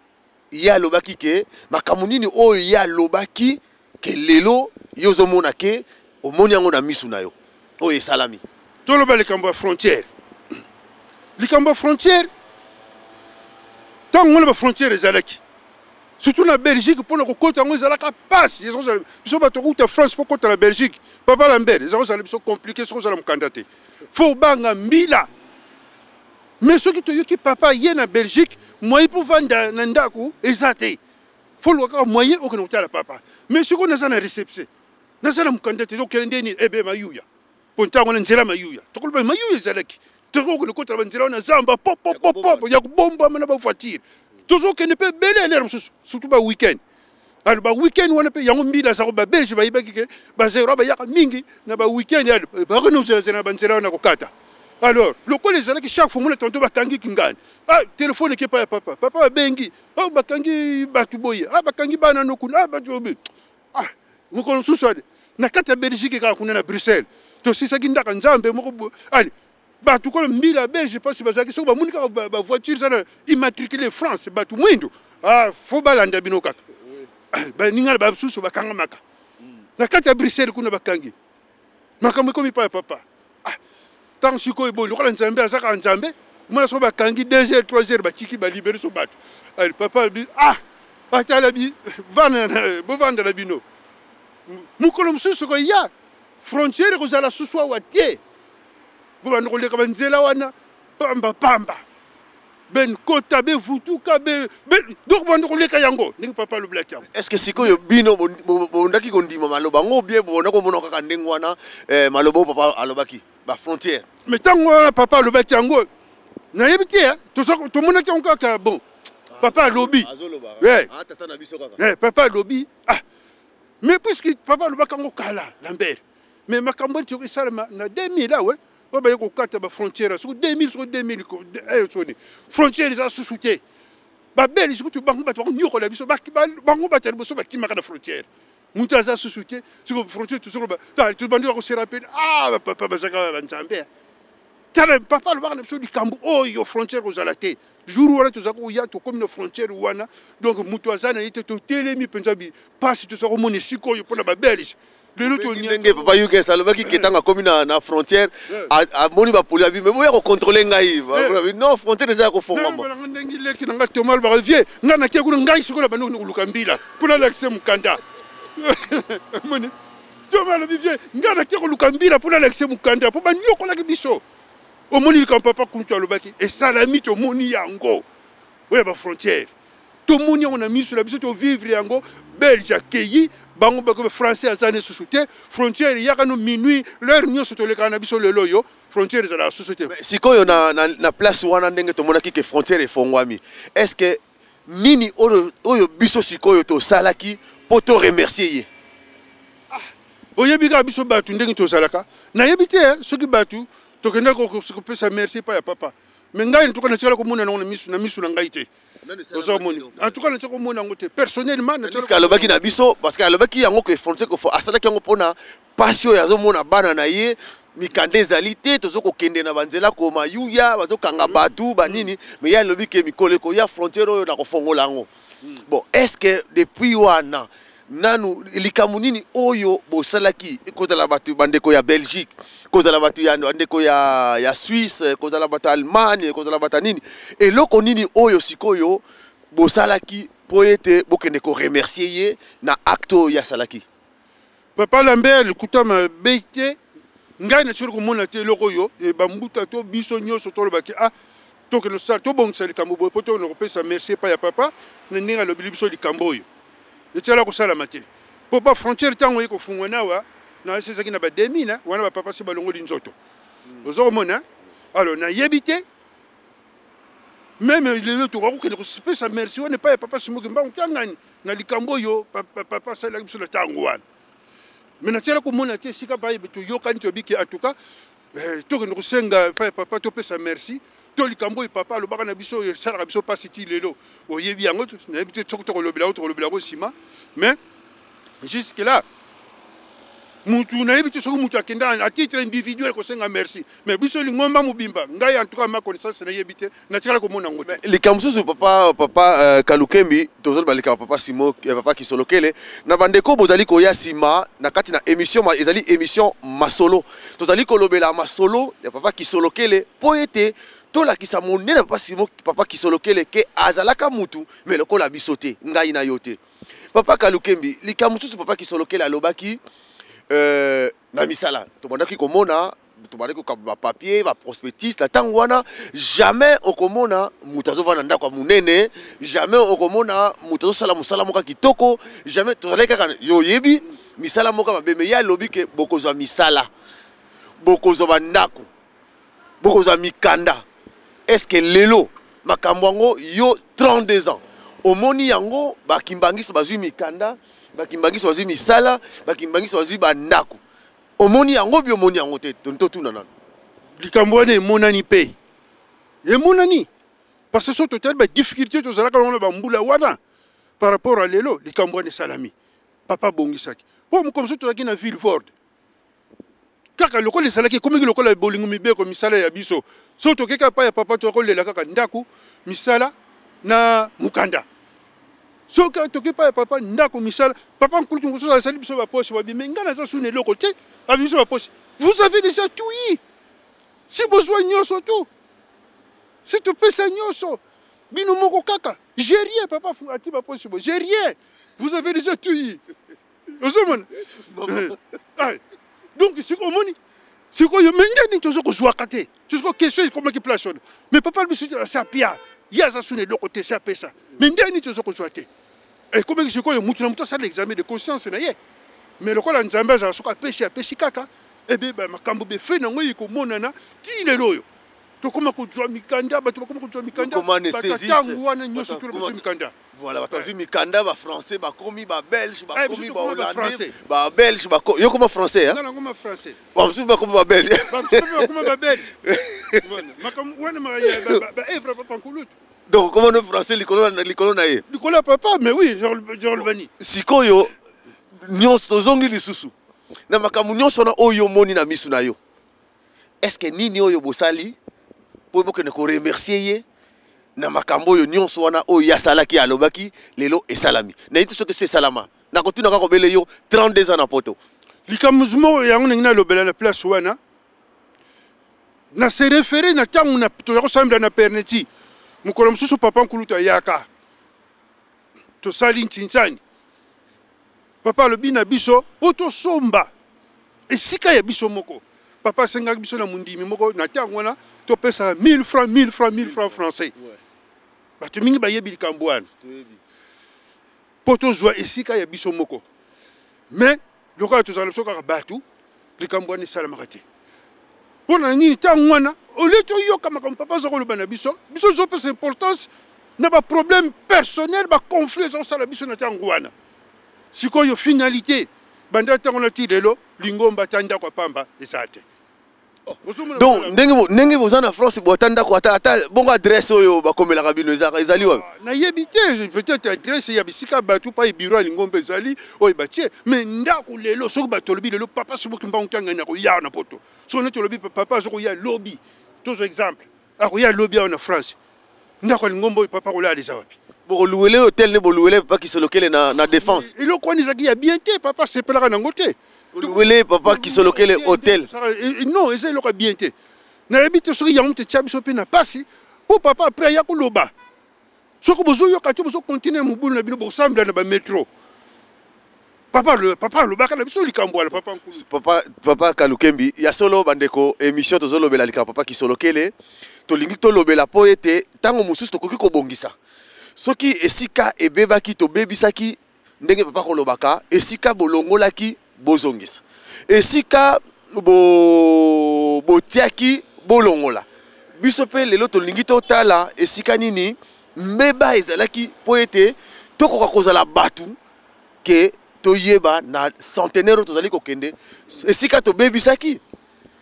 ye alobaki ke makambo nini oyo ye alobaki ke lelo ye ozomona ke omoni yango na misu na yo oyo esalami? Toloba likambo ya frontière. Likambo ya frontière, ntango wana bafrontière ezalaki surtout na Belgique, mpona kokota yango ezalaka pasi. Biso bato kouta France mpo kota na Belgique, papa Lambert, eza kozala biso compliqué soki ozala mokanda te, fo obanga mbila. Mais soki toyoki papa ye na Belgique, moyen mpo vanda na ndako eza te, fo luka kaka moyen okende kotala papa. Mais soki naza na réception, naza na mokanda te, tokende nde nini? Ebe mayuya, mpo ntango na nzela mayuya, tokoloba mayuya ezalaki, tokokende kotala banzela wana zamba popopopo ya kobombama na bavoiture, tozokende mpe ebele elere mosusu, surtout ba weekend. Alors ba weekend wana mpe yango mbila azako, babelge bayebaki ke bazero bayaka mingi na ba weekend, bakende kozelazela na banzela wana kokata. Alors lokola ezalaki chaque fois mona tanto bakangi kingani, ah, telefone eke epai ya papa, papa babengi, ah, bakangi bato boye, ah, bakangi bana no kuna, ah, bato boye. Ah, mokolo mosusu ale na kati ya Belgique kaka kuna na Bruxelles, tosisaki ndaka nzambe moko ale bato kola mbila belge mpasi bazalaki, soki bamoni kaka bavoiture eza na immatricule France, bato mwindo, ah, fo balanda bino kaka. Baninga na basusu bakangamaka na kati ya Bruxelles kuna, bakangi makambo ekomi pa ya papa. Ah, ntango sikoyo boye lokola nzambe aza kaka nzambe, mona soki bakangi 2 heures, 3 heures, batiki balibere so bato. Ale papa bi, ah, batala bi vanda, bovanda na bino, mokolo mosusu koya frontière ekozala susu awa te, bobanda koleka banzela wana pamba pamba, ben kota bevutuka be, donc banda koleka yango ndenge papa alobelaki yango. Est ce que sikoyo bino bondaki kondima maloba yango bien, bonda komona kaka ndenge wana maloba oyo papa alobaki bafrontière? Mais ntango wana papa alobaki yango, nayebi te, tomonaki yango kaka bon, papa alobi, papa alobi, ah, mais puisque papa alobaki yango kala, Lambert, mais makambo eti esalama na 2000 awe oyo baye kokata bafrontière, soki 2000, soki 2000, soni frontière eza susu te. Babelge kutu bango bato bakonyokola biso, bango bato ya liboso bakimaka na frontière, moto aza susu te. Soki frontière, tozoloba, tobandi kose rappeler, ah, bapapa bazalaka banzambe. Tala, papa alobaka na biso likambo oyo frontière kozala te. Jour wana toza koya, tokomi na frontière wana, donc moto aza na ye te, totelemi mpenza mpasi, toza komona esika oyo mpona babelge lelo ndenge papa Yuges alobaki ke ntango akomi na frontière, amoni bapoli abi me boya kocontrôle ngai, non, frontière eza ya kofongwama. Ndenge leki na ngai Toma alobaka, vie ngai nakie kuna, ngai sikoyo bandi koluka mbila mpona alakise mokanda. Moni Toma alobi, vie ngai nakie koluka mbila mpona alakise mokanda, mpo banyokolaki biso. Omoni likambo papa kuntu alobaki esalami, tomoni yango oyo bafrontière, tomoni yango na miso na biso, tovivre yango. Belge akei, bango bako français aza ne susu te, frontière eyaka no minuit, l'heure nyonso tolekaka na biso. Lelo oyo frontière ezalaka susu te. Sikoyo na place wana, ndenge tomonaki ke frontière efongwami, est ce que nini oyo biso sikoyo tosalaki mpo to remercier ye? Ah, oyebi kaka biso bato ndenge tozalaka, nayebi te soki bato tokendaki kopesa merci epai ya papa, mais ngai ntuka natikala komona yango na misu na ngai te. Ozomoni, en tout cas natika komona yango te personnellement. Alobaki na biso, parce que alobaki yango ke frontière asalaki yango mpona pasi oyo azomona bana na ye, mikanda ezali te, tozo kokende na banzela koma yuya, bazokanga bato banini. Mais ye alobi ke mikolo ekoya frontière oyo na kofongola yango. Bon, est ce que depuis wana nanu likambo nini oyo bosalaki, kozala bato bandeko ya Belgique, kozala bato ya bandeko ya Suisse, kozala bato ya Allemagne, kozala bato ya nini, eloko nini oyo sikoyo bosalaki mpo ete bokende koremercier ye na acte oyo ye asalaki? Papa Lambert, likuta mabe te, ngai natikali komona te eloko oyo bambuta to biso nyonso tolobaki, ah, tokende osala, tobongisa likambo boye mpo tokende kopesa merci epai ya papa na ndenge alobeli biso likambo oyo. Etikala kosalama te, mpo bafrontière ntango oye kofungwana awa na esi ezalaki na ba 2000 wana, bapapa se balongoli nzoto. Oza komona, alors nayebi te. Même lelo tokoki kokende kopesa merci wana epai ya papa Simon Kimbangu Kiangani na likambo oyo papa asalelaki biso na ntango wana. Mais natiala komona te esika bayebi toyokani toyebi ke en tout cas eh, tokende kosenga epai ya papa topesa merci to likambo oyo papa alobaka na biso oyo esalaka biso mpasi ti lelo. Oyebi yango, nayebi te soki tokolobela yango, tokolobela yango nsima. Mais jusque là mutu nayebi te soki mutu akenda à titre individuel kosenga merci, mais biso lingomba mobimba, ngai en tout cas ma connaissance nayebi te, natikala komona yango te. Likambo mosusu papa Kalukembi, tozoloba likambo papa Simon, papa Kisolokele na bandeko bozali koya nsima na kati na émission, ezali émission masolo, tozali kolobela masolo ya papa Kisolokele mpo ete tolakisa monene papa Simon, papa Kisolokele ke azalaka mutu mais lokola biso te, ngai na yo te. Papa Kalukembi, likambo mosusu papa Kisolokele alobaki na misala tobandaki komona, tobandaki kokaba bapapier, baprospectus na ntango wana, jamais okomona moto azovanda ndako ya monene, jamais okomona moto azosala mosala moko ya kitoko, jamais. Tozalaki kaka yo oyebi misala moko ya mabe. Mais ye alobi ke bokozwa misala, bokozwa bandako, bokozwa mikanda. Est ce que lelo makambo yango yo 32 ans omoni yango? Bakimbangisi bazwi mikanda, bakimbangisi bazwi misala, bakimbangisi bazwi bandako, omoni yango bi omoni yango te? Totuna nano. Likambo wana emonani mpe emonani, parce que so totali badifficulté tozalaka nango na bambula wana par rapport à lelo, likambo wana esalami. Papa abongisaki mpo mokolo mosusu tozalaki na Vilvoorde, kaka lokola ezalaki ekomiki lokola bolingo mibeko misala ya biso. So tokeka epai ya papa, tokolela kaka ndako, misala na mokanda. Soki toki epai ya papa, ndako, misala, papa nkulutu mosusu asali biso bapoche, babime ngai naza suna eloko te, abi biso bapoche, vous avez déjà tout eu, si bozwa nyonso tout, si topesa nyonso bino moko kaka, j'ai rien. Papa ati bapoche bo, j'ai rien, vous avez déjà tout eu. Ozomona, donc sikoyo omoni sikoyo me nde nini toza kozwaka te? Sikoyo question ekomaki place wana. Mais papa biso asi apia, ye aza suna eloko te, si apesa, mais nde nini toza kozwa te? Ekomaki sikoyo mutu na mutu asala examen de conscience na ye. Mais lokola Nzambe azala, soki apesi, apesi kaka. Ebe makambo befe nango ekomonana ti lelo oyo tokoma kozwa mikanda, bato bakoma kozwa mikanda, batango wana nyonso tolo bazwi mikanda. Voilà, bato bazwi mikanda, bafrançais bakomi, babelge bakomi, bahollandais, babelge bako, yo koma français? Nga nakoma français. Bamosusu bakoma babelge. Bamosusu bakoma babelge. Makambo wana baevre papa nkulutu. Donc koma no français likolo na ye. Likolo ya papa, mais oui, Jean Lobani. Sikoyo nyonso tozongi lisusu na makambo nyonso wana oyo omoni na misu na yo, est ce que nini oyo bosali mpo bokende koremercier ye na makambo oyo nyonso wana oyo ye asalaki, alobaki, lelo esalami? Nayebi te soki so esalama. Nakotuna kaka obele yo 32 ans na poto. Likambo moko yango ndenge nalobela na place wana, na se référé na ntango toza kosambela na Perneti. Mokolo mosusu papa nkulutu ayaka, tosali ntintsani, papa alobi na biso mpo tosomba esika ya biso moko. Papa asengaki biso na mondimi moko na ntango wana topesaka 1000 francs, 1000 francs, 1000 francs français. Bato mingi bayebi likambo wana, mpo tozwa esika ya biso moko. Mais lokola tozala biso kaka bato, likambo wana esalamaka te. Mpo na nini? Ntango wana olie toyoka makambo papa aza koloba na biso, biso tozopesa importance na baproblème personnel, baconflit eza kosala biso na ntango wana. Sikoyo finalité, banda ntango na ti lelo, lingomba ata ndako ya pamba eza te. Donc ndenge boza na France, bo ata ndako, ata bongo adresse oyo bakomelaka bino ezali wapi? Nayebi te, peut-être adresse ya bisika bato pa bureau ya lingomba ezali oyo batie, mais ndako lelo soki bato olobi lelo papa Simon Kimbangu Kiangani akoya na poto, soki neti olobi papa azokoya lobi, tozwa exemple, akoya lobi awa na France, ndako ya lingomba oyo papa kolala eza wapi? Bokoluwele hotel ne boluwele papa Kisolokele na Défense. Eloko wana ezalaki ya bien te, papa asepelaka nango te. Koluwele papa Kisolokele hotel? Non, eza eloko ya bien te. Nayebi te soki yango te tia biso mpe na pasi, mpo papa après aya koloba soki bozoyoka te, bozokontinue mobulu na bino, bokosambela na bametro. Papa alobaka na biso likambo wana, papa nkulu. Papa Kalukembi, ya solo bandeko, émission tozolobela likambo papa Kisolokele. Tolingi tolobela mpo ete ntango mosusu tokoki kobongisa soki esika ebebaki, tobebisaki ndenge papa kolobaka, esika bolongolaki bozongisa, esika botiaki bolongola. Biso mpe lelo tolingi totala esika nini mbeba ezalaki mpo ete tokoka kozala bato ke toyeba na centenaire oyo tozali kokende esika tobebisaki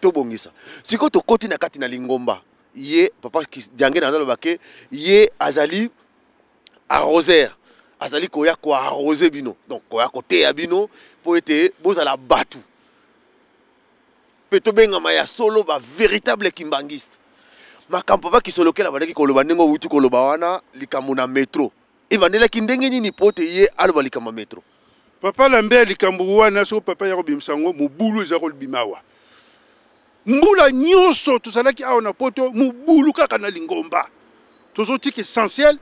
tobongisa. Sikoyo tokoti na kati na lingomba. Ye papa Diangenda azaloba ke ye azali arroser, azali koya koarrose bino, donc koya koteya bino mpo ete bozala bato mpe tobengama ya solo ba véritable kimbangiste. Makambo papa Kisolokele abandaki koloba ndenge owuti koloba wana, likambo na metro ebandelaki ndenge nini mpo ete ye aloba likambo ya metro? Papa Lambert, likambo wana soki papa ya kobimisa yango, mobulu eza kobima awa. Mbula nyonso tozalaki awa na poto, mobulu kaka na lingomba. Tozotika essentiel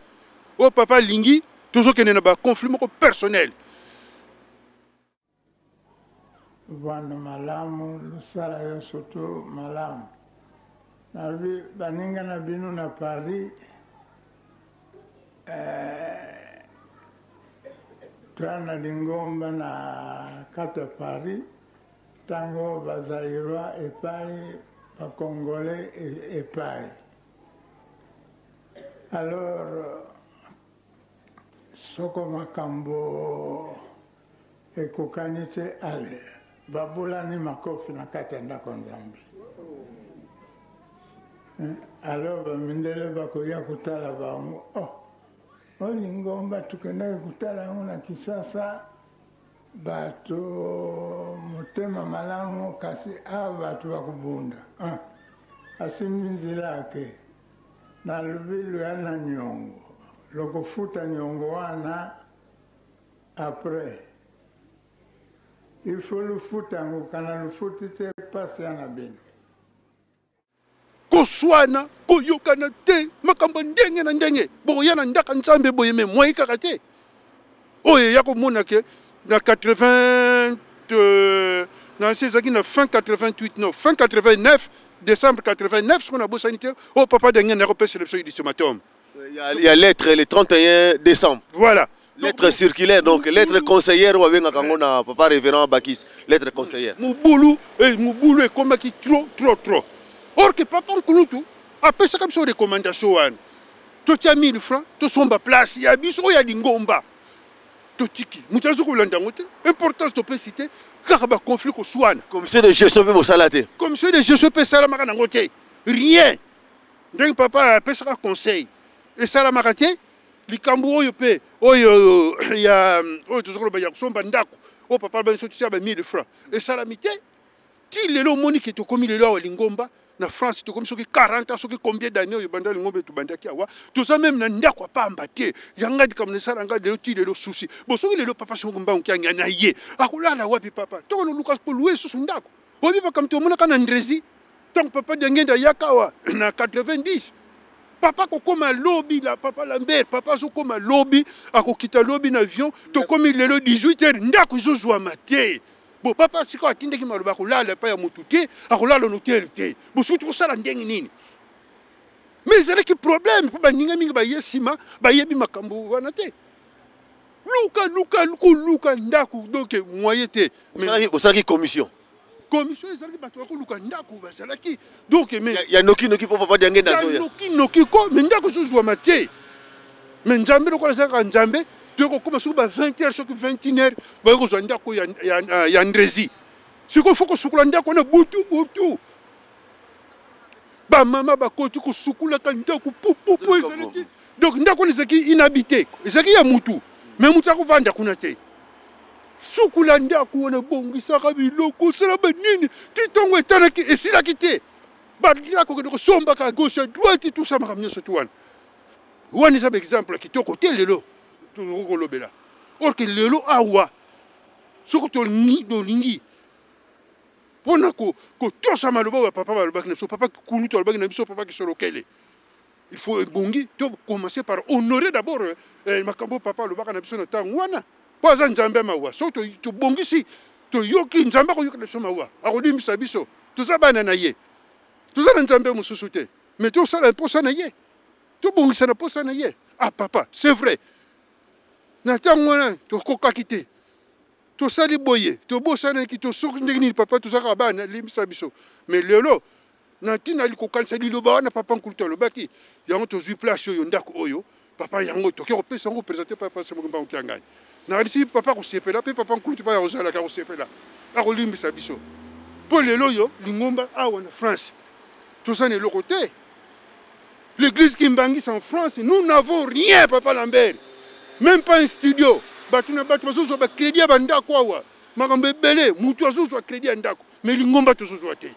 oyo papa alingi, tozokende na baconflit moko personnel. Vanda malamu, losala yo surtout malamu. Nalobi baninga na bino na Paris eh, toya na lingomba na kati ya Paris ntango ba Zaïrois epai ba Congolais epai. Alors soko makambo ekokani te, ale babulani makofi na kati ya ndako ya Nzambe. Alors bamindele bakoya kotala bango, oh, oyo lingomba tokendaki kotala yango na Kinshasa, bato motema malamu, kasi awa bato bakobunda. Ah, asimbi nzela ake nalobi loya na nyongo, lokofuta nyongo wana après il faut lufuta yango, kana lufuti te pasi ya na bino. Koswana, koyokana te, makambo ndenge na ndenge, bokoya na ndaka Nzambe boye me mwai kaka te. Oyo eya komona ke na 80, na nse ezalaki na fin 88, non, fin 89, décembre 89, soki nabosani te, oyo papa Daniel nakopesela biso ultimatum. Il y a lettre le 31 décembre. Voilà. Lettre circulaire, donc lettre conseillère, ou avec na papa révérend Bakis, lettre conseillère. Mubulu, eh, mubulu ekomaki trop, trop, trop. Or que papa Nkulutu apesaka biso recommandation wana. Totia 1000 francs, tosomba place ya biso oyo ya lingomba. Totiki, moto azo kolanda yango te, importance topesi te, kaka ba conflit koswana. Commission de gestion pe bosala te. Commission de gestion pe esalamaka nango te. Rien. Ndenge papa apesaka conseil esalamaka te. Likambo oyo pe oyo ya oyo tozokoloba ya kosomba ndako oyo papa alobaki soki totia ba 1000 francs esalami te. Ti lelo omoni ke tokomi lelo awa lingomba na France tokomi soki 40 ans soki combien d'années oyo banda lingomba tobandaki awa toza meme na ndako ya pamba te. Yanga likambo na esala nga lelo ti lelo souci. Bo soki lelo papa Songo Mbangu Kiangani na ye akolala wapi papa? Tokoluka kolouer susu ndako. Oyebi makambo tomonaka na Ndrezi ntango papa Diangenda ayaka awa na 90, papa akokoma lobi la papa Lambert, papa azokoma lobi, akokita lobi na avion, tokomi lelo 18 heures, ndako ezozwama te. Bo papa sikoyo atindaki maloba akolala epai ya motu te, akolala na hotel te. Bo soki tokosala ndenge nini? Mais ezalaki problème mpo baninga mingi baye nsima bayebi makambo wana te. Luka, luka, koluka ndako, donc moyen te. Osalaki commission? Commission ezalaki bato bakoluka ndako bazalaki, donc mais ya noki noki mpo papa Diangenda azoya. Ya noki noki ko, mais ndako ezozwama te. Mais Nzambe lokola azalaka Nzambe, toyei kokóma soki ba 20 heures soki 21 heures baye kozwa ndako ya Ndrezi. Sikoyo fo kosukola ndako wana butu butu. Bamama bakoti kosukulaka ndako pupupu ezalaki. Donc ndako wana ezalaki inhabité, ezalaki ya mutu, mais mutu akovanda kuna te. Sukula ndako wana, bongisaka biloko, sala banini, ti ntongo etanaki esilaki te. Balia kokende kosombaka à gauche à droite, tout ça makambo nyonso tu wana. Wana eza ba exemple ya kitoko te lelo tokoki kolobela. Or que lelo awa soki tolingi mpona kotosa maloba oyo papa balobaki na biso, papa Kulutu alobaki na biso, papa Kisolokele, il faut ebongi to commencer par honorer d'abord makambo oyo papa alobaka na biso na ntango wana, mpo aza Nzambe ya mawa. Soki tobongisi, toyoki Nzambe akoyoka na biso mawa, akolimbisa biso. Toza bana na ye, toza na Nzambe mosusu te, mais tosala mposa na ye, tobongisa na mposa na ye. Ah papa, c'est vrai, na ntango wana tokokaki te, tosali boye, tobosanaki, tosoki ndenge nini papa, tozalaka bana, limbisa biso. Mais lelo Na ntina likokanisa liloba wana papa nkulutu alobaki yango, tozwi place oyo, ndako oyo papa yango toke kopesa yango, présente papa Simon Kimbangu Kiangani. Nakanisi papa akosepela, mpe papa nkulutu mpe akozalaka akosepela, akolimbisa biso mpo lelo oyo lingomba awa na France toza na eloko te. L'église Kimbanguiste en France, nous n'avons rien, papa Lambert, même pas un studio. Bato na bato bazozwa bacrédit ya bandako awa, makambo ebele, motu azozwa crédit ya ndako, mais lingomba tozozwa te,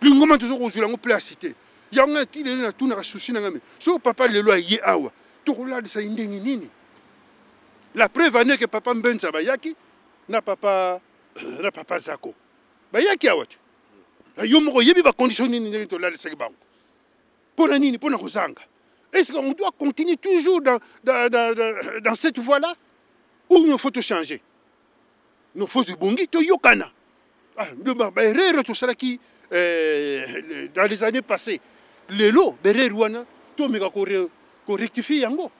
lingomba toza kozwela yango place te. Yango ngai ti lelo natunaka susi na ngai, me soki papa lelo aye awa, tokolalisa ye ndenge nini? La preuve ane ke papa Mbenza bayaki na papa Zako bayaki awa te. Yo moko oyebi bacondition nini ndenge tolalisaki bango. Mpo na nini? Mpo na kozanga. Est-ce qu'on doit continuer toujours dans cette voie là ou il faut changer? Il faut tobongi, toyokana. Ah, baerreur tosalaki dans les années passées, lelo baerreur wana tomeka korectifier yango.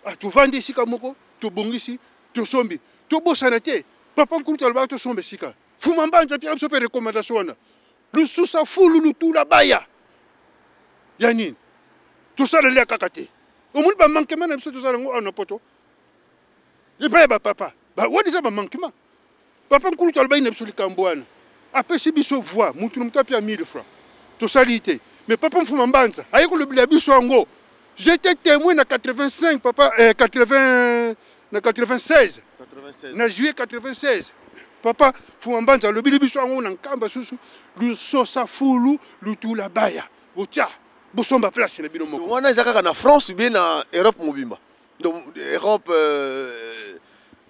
Ah, tovandi esika moko, tobongisi, tosombi. Tobosana te, papa nkulutu alobaka tosomba esika. Fuma Mbanza mpe biso mpe recommandation wana, lususa fulu lutula baya ya nini, tosalela kaka te. Omoni bamanquement na biso, tozala yango awa na poto epai ya bapapa wana, eza bamanquement. Papa nkulutu alobaki na biso likambo wana, apesi biso voix, mutu na motu apia 1000 francs, tosali te. Mais papa Mfuma Mbanza aye kolobela biso yango. J'étais témoin na 85, papa, 80, na 96, 96. Na juillet 96, papa Mfuma Mbanza alobeli biso yango na Nkamba susu, lusosa fulu lutula baya, botia bosomba place na bino moko. Wana eza kaka na France bien na Europe mobimba? Donc Europe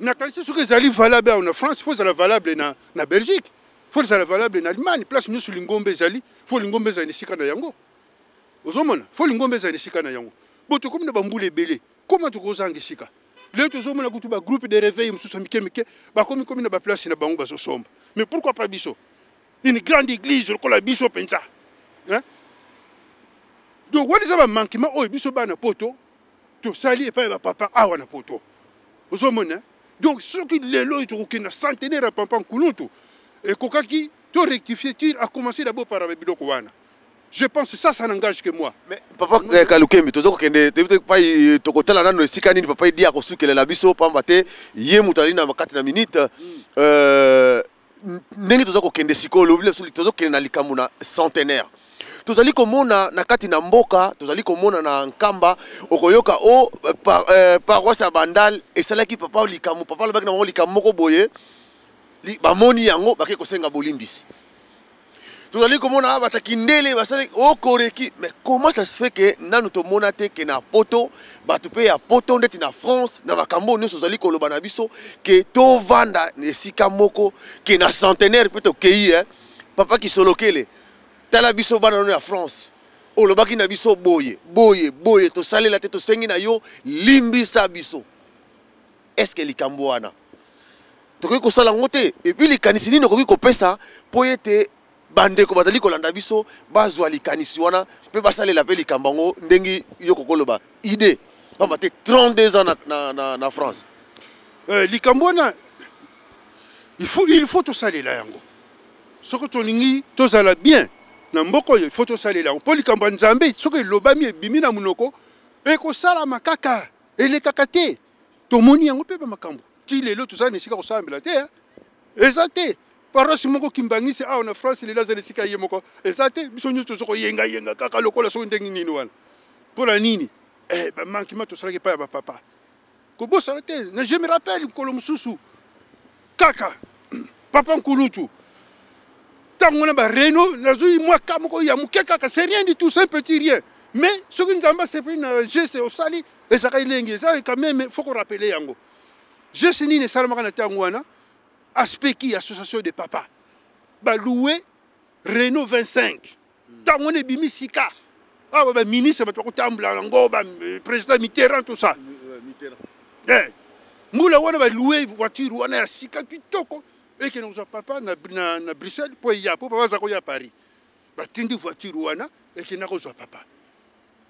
Nakanisi soki ezali valable awa na France, faut ezala valable na Belgique, faut ezala valable na Allemagne, place nyonso lingomba ezali, faut lingomba ezala na esika na yango. Ozomona, faut lingomba ezala na esika na yango. Bo tokomi na bambula ebele, koma tokozanga esika. Lelo tozomona kutu bagroupe de réveil mosusu ya mike mike bakomi komi na baplace na bango, bazosomba. Mais pourquoi pas biso, une grande église lokola biso mpenza, hein? Donc wana eza bamanquement oyo biso bana poto tosali epai ya bapapa awa na poto. Ozomona, donc soki lelo oyo tokokende na centenaire ya papa nkulutu, ekokaki to rectifier tir, à commencer d'abord par biloko wana. Je pense, ça, ça n'engage que moi. Mais papa Kalukembi, toza kokende, toyebi te pai tokotala nano esika nini papa Edi akosukelela biso, pamba te ye moto ali na kati na minute. Ndenge toza kokende sikoyo, olobi biso tozokende na likambo na centenaire. Tozali komona na kati na mboka, tozali komona na Nkamba, okoyoka o paroisse ya Bandal esalaki papa likambo, papa alobaki na bango likambo moko boye, bamoni yango, bake kosenga bolimbisi. Tozali komona awa bataki ndele basali okoreki. Mais comment ça se fait que nanu tomona te ke na poto, bato mpe ya poto ndeti na France, na makambo oyo nyonso ozali koloba na biso ke tovanda na esika moko, ke na centenaire mpe tokei, eh? Papa Kisolokele, tala biso bana nano ya France, olobaki na biso boye boye boye, tosalela te, tosengi na yo limbisa biso. Est ce que likambo wana tokoki kosala yango te? Et puis likanisi nini okoki kopesa mpo ete bandeko bazali kolanda biso bazwa likanisi wana mpe basalela mpe likambo yango ndenge yo kokoloba idée, pamba te 32 ans na France? Likambo wana, il faut tosalela yango. Soki tolingi tozala bien na mboka oyo, il faut tosalela yango, mpo likambo ya Nzambe soki elobami, ebimi na monoko, ekosalama kaka, elekaka te. Tomoni yango mpe bamakambo ti lelo toza na esika kosambela te, eza te. Paroisse moko kimbangisi awa na France lelo aza na esika ye moko, eza te. Biso nyonso toza koyengayenga kaka lokola soki ndenge nini wana. Mpo na nini? Bamanquement tosalaki epai ya bapapa, kobosana te. Na je me rappelle, mokolo mosusu kaka papa nkulutu, ntango wana baRenault, nazwi mwa ka moko ya moke kaka, c'est rien du tout, c'est un petit rien, mais soki Nzambe asepeli na geste osali, ezalaka elengi. Eza quand même, faut korappeler yango. Geste nini esalamaka na ntango wana? Aspeki, association de papa, balouer Renault 25. Ntango wana ebimi sika awa, baministre, bato bakotambola yango, baprésident Mitterrand, tout ça. Mbula wana balouer voiture wana ya sika kitoko, ekende kozwa papa na Bruxelles mpo eya, mpo papa aza koya Paris. Batindi voiture wana, ekenda kozwa papa.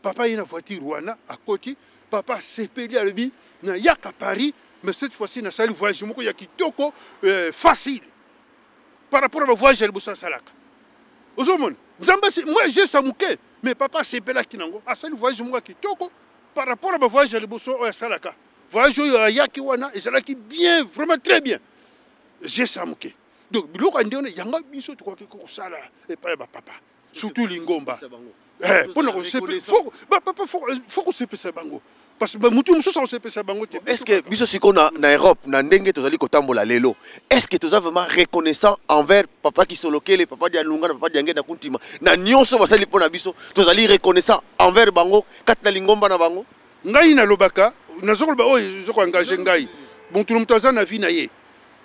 Papa ye na voiture wana akoti, papa asepeli, alobi: "Nayaka Paris, mais cette fois-ci nasali voyage moko ya kitoko, facile par rapport à bavoyage ya liboso asalaka." Ozomona, Nzambe mwa geste ya moke, mais papa asepelaki nango, asali voyage moko ya kitoko par rapport na bavoyage ya liboso oyo asalaka. Voyage oyo ayaki wana ezalaki bien, vraiment très bien. Geste ya moke. Donc biloko ya ndenge wana yango biso tokoki kosala epai ya bapapa, surtout lingomba. Mpona bapapa fo kosepesa bango, parce que motu mosusu akosepesa bango te. Est ce que biso sikoyo na Europe, na ndenge tozali kotambola lelo, est ce que toza vraiment reconnaissant envers papa Kisolokele, papa Dialunga na papa Diangenda Kuntima na nyonso basali mpo na biso? Tozali reconnaissant envers bango kati na lingomba na bango? Ngai nalobaka, nazokoloba oyo ezokoengage ngai, motu na moto aza na vie na ye,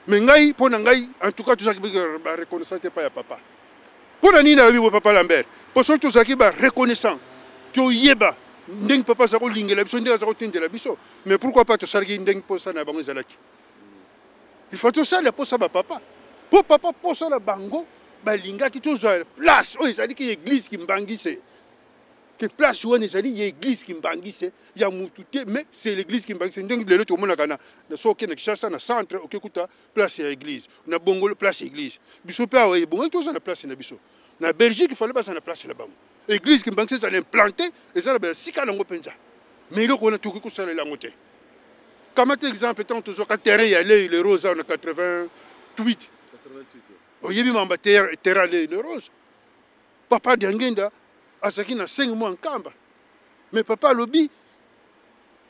mais ngai, mpo na ngai en tout cas, tozalaki bareconnaissant te epai ya papa. Mpo na nini nalobi boye, papa Lambert? Mpo soki tozalaki bareconnaissant, toyeba ndenge papa aza kolingela biso, ndenge aza kotindela biso, mais pourquoi pas tosalaki ndenge mposa na bango ezalaki? Il faut tosala mposa bapapa, mpo papa mposa na bango balingaki tozwa place oyo ezalaki église Kimbangise, ke place wana ezali ya église Kimbangise, ya mutu te, mais c'est l'église Kimbangise. Ndenge lelo tomonaka na so okende na Kinshasa, na centre, okekuta place ya église, na Bongolo place ya église. Biso mpe awa ebongaki toza na place na biso. Na Belgique, il fallait baza na place na bango, église Kimbangise ezala implanté, eza na basika nango mpenza. Mais eloko wana tokoki kosalela yango te. Kamata exemple, ntango tozwaka terrain ya L'Oeil le Rose awa na 88, oyebi mamba terrain L'Oeil le Rose, papa Diangenda azalaki na 5 mois Nkamba, mais papa alobi: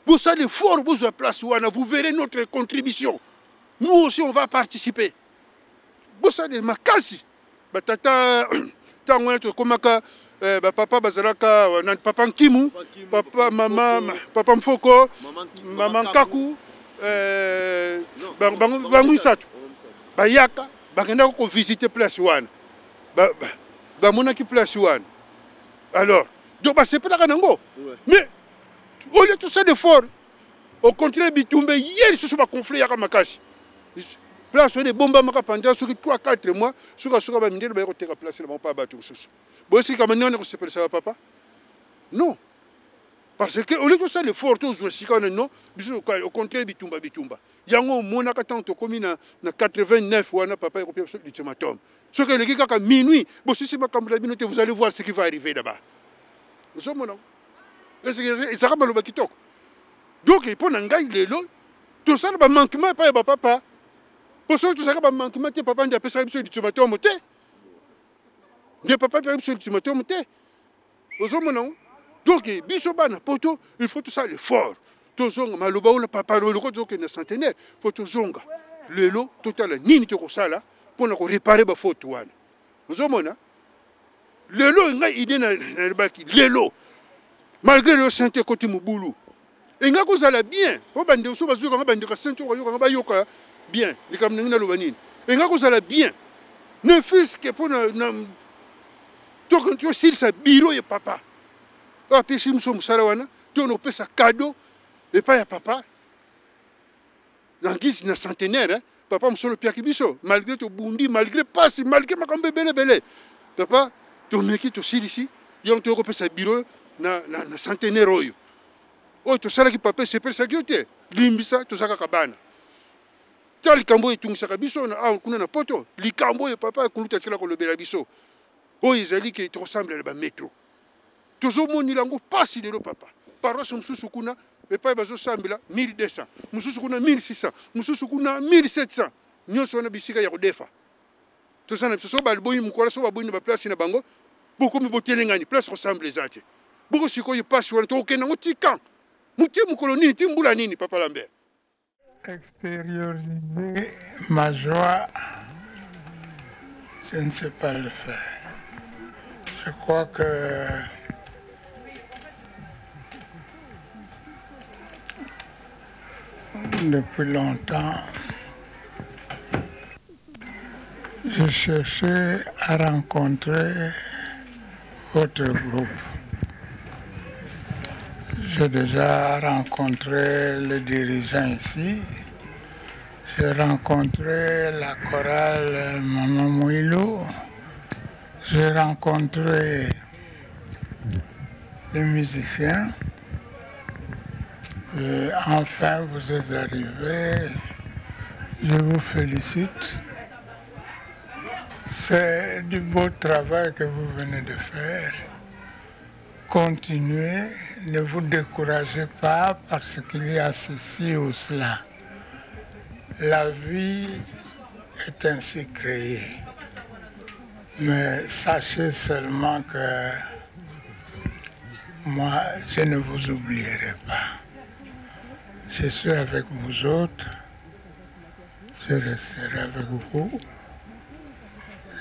bosala effort, bozwa place wana, vous verrez notre contribution, nous aussi on va participer, bosala makasi. Batata ntango wana tokomaka bapapa bazalaka na papa Nkimu, papa mama, papa Mfoko, mama Nkaku, bango misato bayaka, bakendaka kovisite place wana, bamonaki place wana. Alors donc basepelaka nango, mais au lieu tosala effort, au contraire, bitumba ye lisusu, baconflit yaka makasi. Place oyo ebombamaka pendant soki 3 4 mois, sukasuka bamindele baye koteka place na bango mpa bato mosusu. Boyesikama nini wana kosepelisa bapapa? Non, parce que au lieu tosala effort tozwa esika wana, non, biso au contraire bitumba bitumba. Yango omonaka ntango tokomi na 89 wana, papa ekopia biso ultimatum: soki eleki kaka minuit, bosisi makambo na bino te, vous allez voir ce qui va arriver là-bas. Ozomona ezalaka maloba kitoko. Donc mpo na ngai, lelo tosala bamanquement epai ya bapapa, mpo soki tozalaka bamanquement te, papa nde apesaka biso ultimatum te, nde papa apesaka biso ultimatum te. Ozomona yango. Donc biso bana poto, il faut tosala effort, tozonga maloba wana papa. Loko tozokende centenaire, faut tozonga lelo, totala nini tokosala mpona koréparer bafaute wana. Ozomona lelo ngai idée nalobaki lelo, malgré lelo sainte ekoti mobulu, engai kozala bien mpo bandeko so bazokanga, bandeko ya sainte oyo bayokanga, bayoka bien likambo ndenge naloba nini. Engai kozala bien, ne fût-ce que mpo tosilisa bureau ya papa oyo apesi biso mosala wana, to na kopesa cadeau epai ya papa na ngisi na centenaire. Papa mosolo opiaki biso, malgré tobundi, malgré pasi, malgré makambo ebele ebele, papa tomeki, tosilisi yango, toyei kopesa bureau na centenaire oyo tosalaki. Papa, esepelisaki yo te, limbisa, toza kaka bana. Ta likambo oyo etungisaka biso awa kuna na poto, likambo oyo papa ekuluta atikala kolobela biso, oyo ezali ke tokosambela na bametro, tozomonela yango mpasi lelo. Papa, paroisse mosusu kuna epai bazosambela 1200, mosusu kuna 1600, mosusu kuna 1700, nyonso wana bisika ya kodefa. Toza na biso so baboyi mokola, so baboyi na baplace na bango, bokomi botelengani, place kosambela eza te. Boko sikoyo mpasi wana tokokende yango ti kan motie mokolo nini, ti mbula nini, papa Lambert? Extérioriser ma joie, je ne sais pas le faire. Je crois que depuis longtemps, je cherchais à rencontrer votre groupe. J'ai déjà rencontré le dirigeant ici. J'ai rencontré la chorale Maman Mouilou. J'ai rencontré les musiciens. Et enfin, vous êtes arrivés. Je vous félicite. C'est du beau travail que vous venez de faire. Continuez, ne vous découragez pas parce qu'il y a ceci ou cela. La vie est ainsi créée. Mais sachez seulement que moi, je ne vous oublierai pas. Je suis avec vous autres. Je resterai avec vous.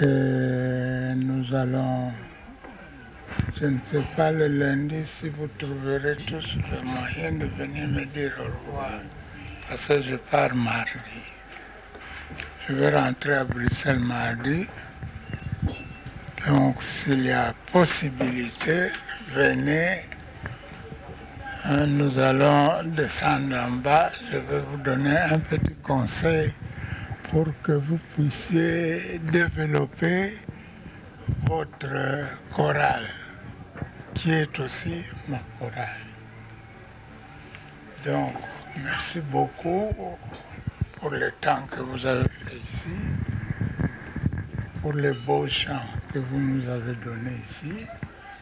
Et nous allons, je ne sais pas le lundi si vous trouverez tous le moyen de venir me dire au revoir, parce que je pars mardi. Je vais rentrer à Bruxelles mardi. Donc s'il y a possibilité, venez. Hein, nous allons descendre en bas. Je vais vous donner un petit conseil pour que vous puissiez développer votre chorale, qui est aussi ma chorale. Donc, merci beaucoup pour le temps que vous avez fait ici, pour les beaux chants que vous nous avez donnés ici.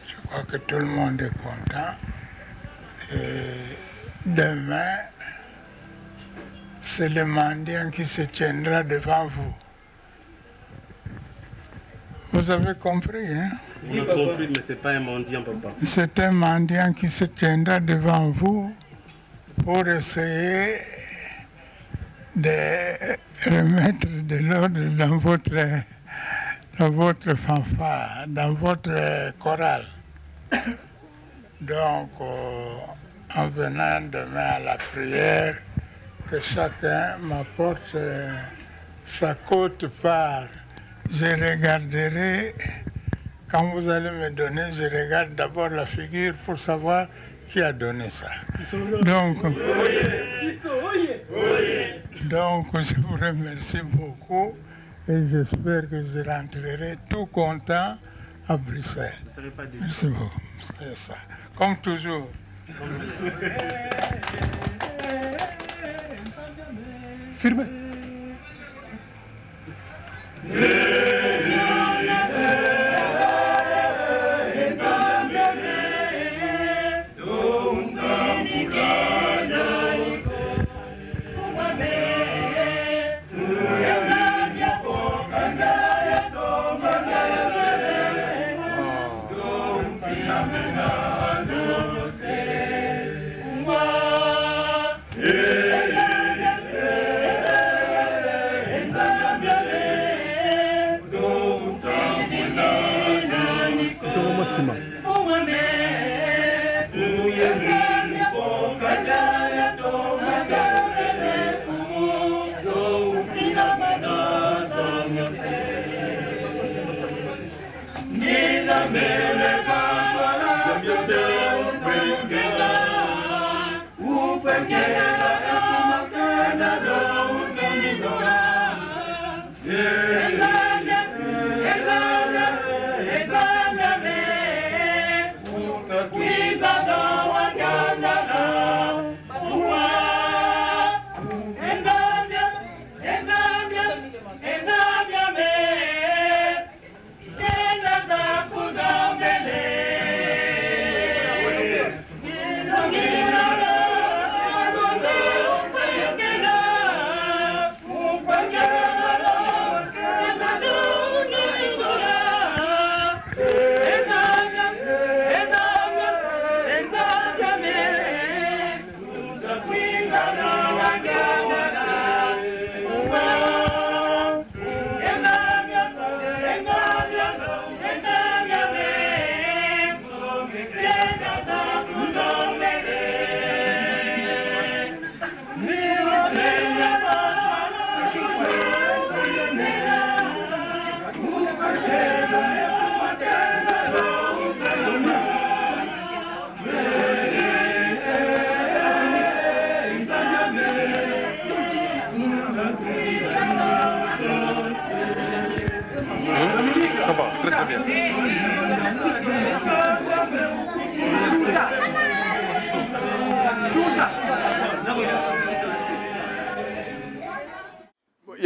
Je crois que tout le monde est content. Et demain, c'est le mendiant qui se tiendra devant vous. Vous avez compris, hein? On a compris, mais c'est pas un mendiant, papa. C'est un mendiant qui se tiendra devant vous pour essayer de remettre de l'ordre dans votre fanfare, dans votre chorale. Donc, en venant demain à la prière, que chacun m'apporte sa quote-part. Je regarderai, quand vous allez me donner, je regarde d'abord la figure pour savoir qui a donné ça. Donc, je vous remercie beaucoup et j'espère que je rentrerai tout content à Bruxelles. Vous ne serez pas déçu. Merci beaucoup. C'est ça. Comme toujours. Firme.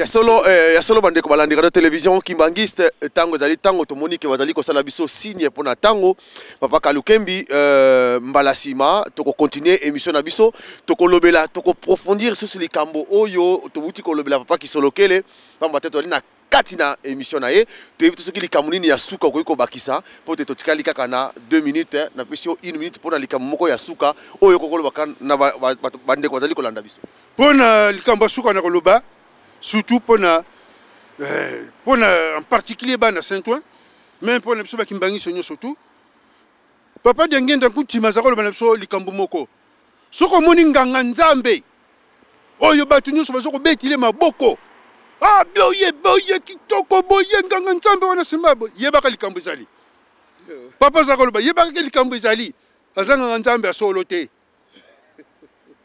Ya solo, ya solo, bandeko balandi radio télévision Kimbanguiste, ntango ezali ntango tomoni ke bazali kosala biso signe mpona ntango. Papa Kalukembi, mbala nsima tokocontinue émission na biso, tokolobela, tokoapprofondir susu likambo oyo towuti kolobela papa Kisolokele, pamba te tozali na kati na émission na ye. Toyebi te soki likambo nini ya suka okoki kobakisa, mpo te totikali kaka na 2 minutes. Napesi yo 1 minute mpona likambo moko ya suka oyo okokolobaka na bandeko bazali kolanda biso. Mpo na likambo ya suka na koloba, surtout mpona en particulier bana Saint-Ouen, même mpona biso bakimbangiso nyonso tu, papa Diangenda Nkutima aza koloba na biso likambo moko: soki omoni nganga Nzambe oyo bato nyonso baza kobetile maboko, ah, boye boye, kitoko boye, nganga Nzambe wana, nsima yebaka likambo ezali. Papa aza koloba, yebaka ke likambo ezali, aza nganga Nzambe ya solo te.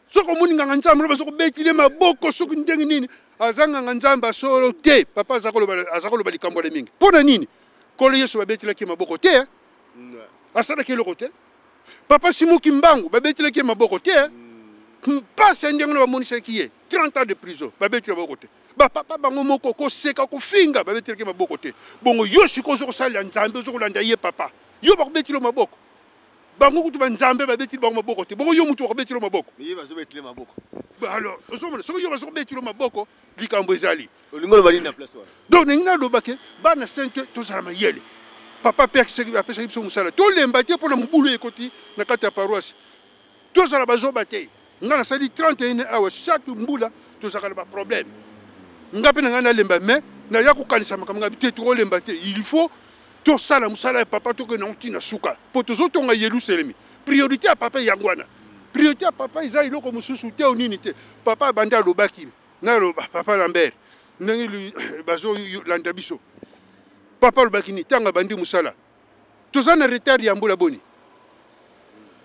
Soki omoni nganga Nzambe wana baza kobetile maboko, soki ndenge nini, aza nganga Nzambe ya solo te. Papa aza koloba likambo wana mingi. Mpo na nini? Nkolo Yesu babetelaki maboko te, eh? Asalaki eloko te. Papa Simon Kimbangu babetelaki ye maboko te, eh? Mpasi ya ndenge wana bamonisaki ye, 30 ans de prison, babeteli maboko te. Bapapa bango moko koseka, kofinga, babetelaki maboko te. Bongo yo sikoyo oza kosalela Nzambe, oza kolanda ye papa, yo bakobeteli yo maboko? Bango kutu banzambe babeteli bango maboko te, bongo yo mutu bakobeteli yo maboko? Ye bazobetele maboko. Alors ozomona, soki yo bazokobeteli yo maboko, likambo ezali. Olingi oloba nini na place wana? Donc ndenge naloba ke bana Sainte tozala mayele. Papa mpe apesaki biso mosala, tolemba te mpona mobulu ekoti na kati ya paroisse. Tozala bazoba te. Ngai nasali 31 awa, chaque mbula tozalaka na baproblème. Nga mpe na ngai nalemba, mais naya kokanisa makambo ngai te. Tokolemba te, il faut tosala mosala ya papa, tokende yango ntina suka, mpo tozotonga Yelusalemi. Priorité ya papa yango wana. Priorité ya papa eza eloko mosusu te o nini te. Papa abandi alobaki, naloba papa Lambert ndenge bazolanda biso, papa alobaki nini ntango abandi mosala? Toza na retard ya mbula boni?